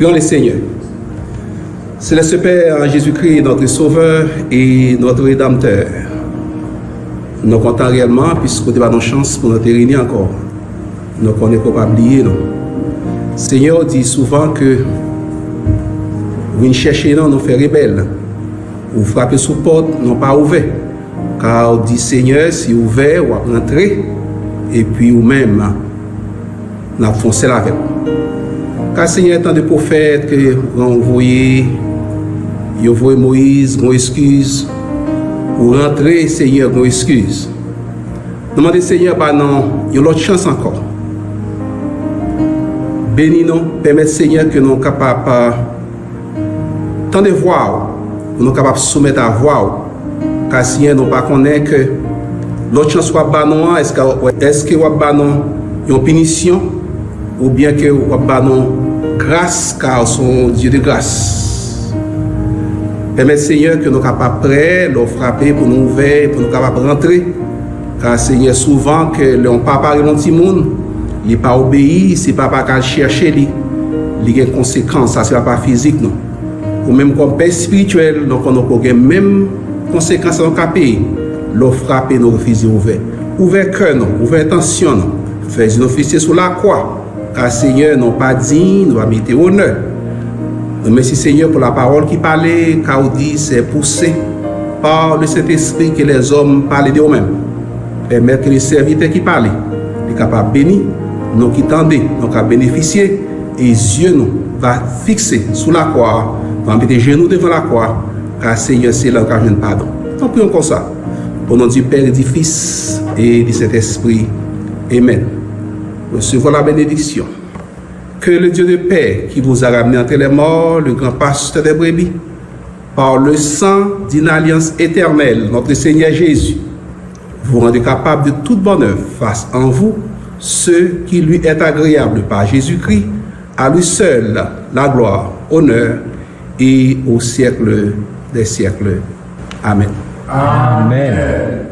Prions le Seigneur. Céleste Père, en Jésus-Christ, notre Sauveur et notre Rédempteur, nou kontan reyèlman, piske w te ba nou chans pou nou te reyini ankò. Nou konnen ke w pa bliye nou. Senyè, w di souvan ke w vin chèche nou, nou fè rebèl. Ou frape sou pòt, nou pa ouvè. Ka w di, Senyè, si ouvè, w ap rantre, epi ou menm, n ap fè yon sèl avè w. Ka Senyè, tande pwofèt ke w voye, yo voye Moyiz, gon eskiz. Ou rantre, Senyè, gon eskiz. Nou mande Senyè ba nou yon lòt chans ankò. Beni nou, pèmèt Senyè ke nou kapab tande vwa w, pou nou kapab soumèt a vwa w. Ka Senyè, nou pa konnen ke lòt chans w ap ba nou an, èske, èske w ap ba nou yon pinisyon, oubyen ke w ap ba nou gras, ka w se yon Dye de gras. Pèmèt Senyè ke nou kapab prè, lè w frape pou nou ouvè, pou nou kapab rantre. Ka Senyè, souvan ke lè yon papa rele yon timoun, li pa obeyi, se papa k al chèche li, li gen konsekans, sa se papa fizik nou. Ou menm kòm pè espirityèl, nou konnen w gen menm konsekans nou ka peye. Lè w frape, nou refize ouvè. Ouvè kè nou, ouvè entansyon nou. Fè zye nou fikse sou lakwa. Ka Senyè, nou pa diy, nou pa merite onè. Nou mèsi Senyè pou lapawòl ki pale, ka w di, c'est poussé par le Saint-Esprit que les hommes parlent de ou menm. Pèmèt ke le sèvitè ki pale, li kapab beni, nou ki tande, nou ka benefisye, e zye nou va fikse sou lakwa, nou va mete jenou devan lakwa, ka Senyè, se la nou ka jwenn padon. Nou priyons konsa. Au nom du Père, du Fils et du Saint-Esprit. Amen. Recevons la bénédiction. Que le Dieu de paix qui vous a ramené entre les morts, le grand pasteur des brebis, par le sang d'une alliance éternelle, notre Seigneur Jésus, vous rende capable de toute bonne œuvre, fasse en vous ce qui lui est agréable par Jésus-Christ, à lui seul la gloire, honneur et au siècle des siècles. Amen. Amen.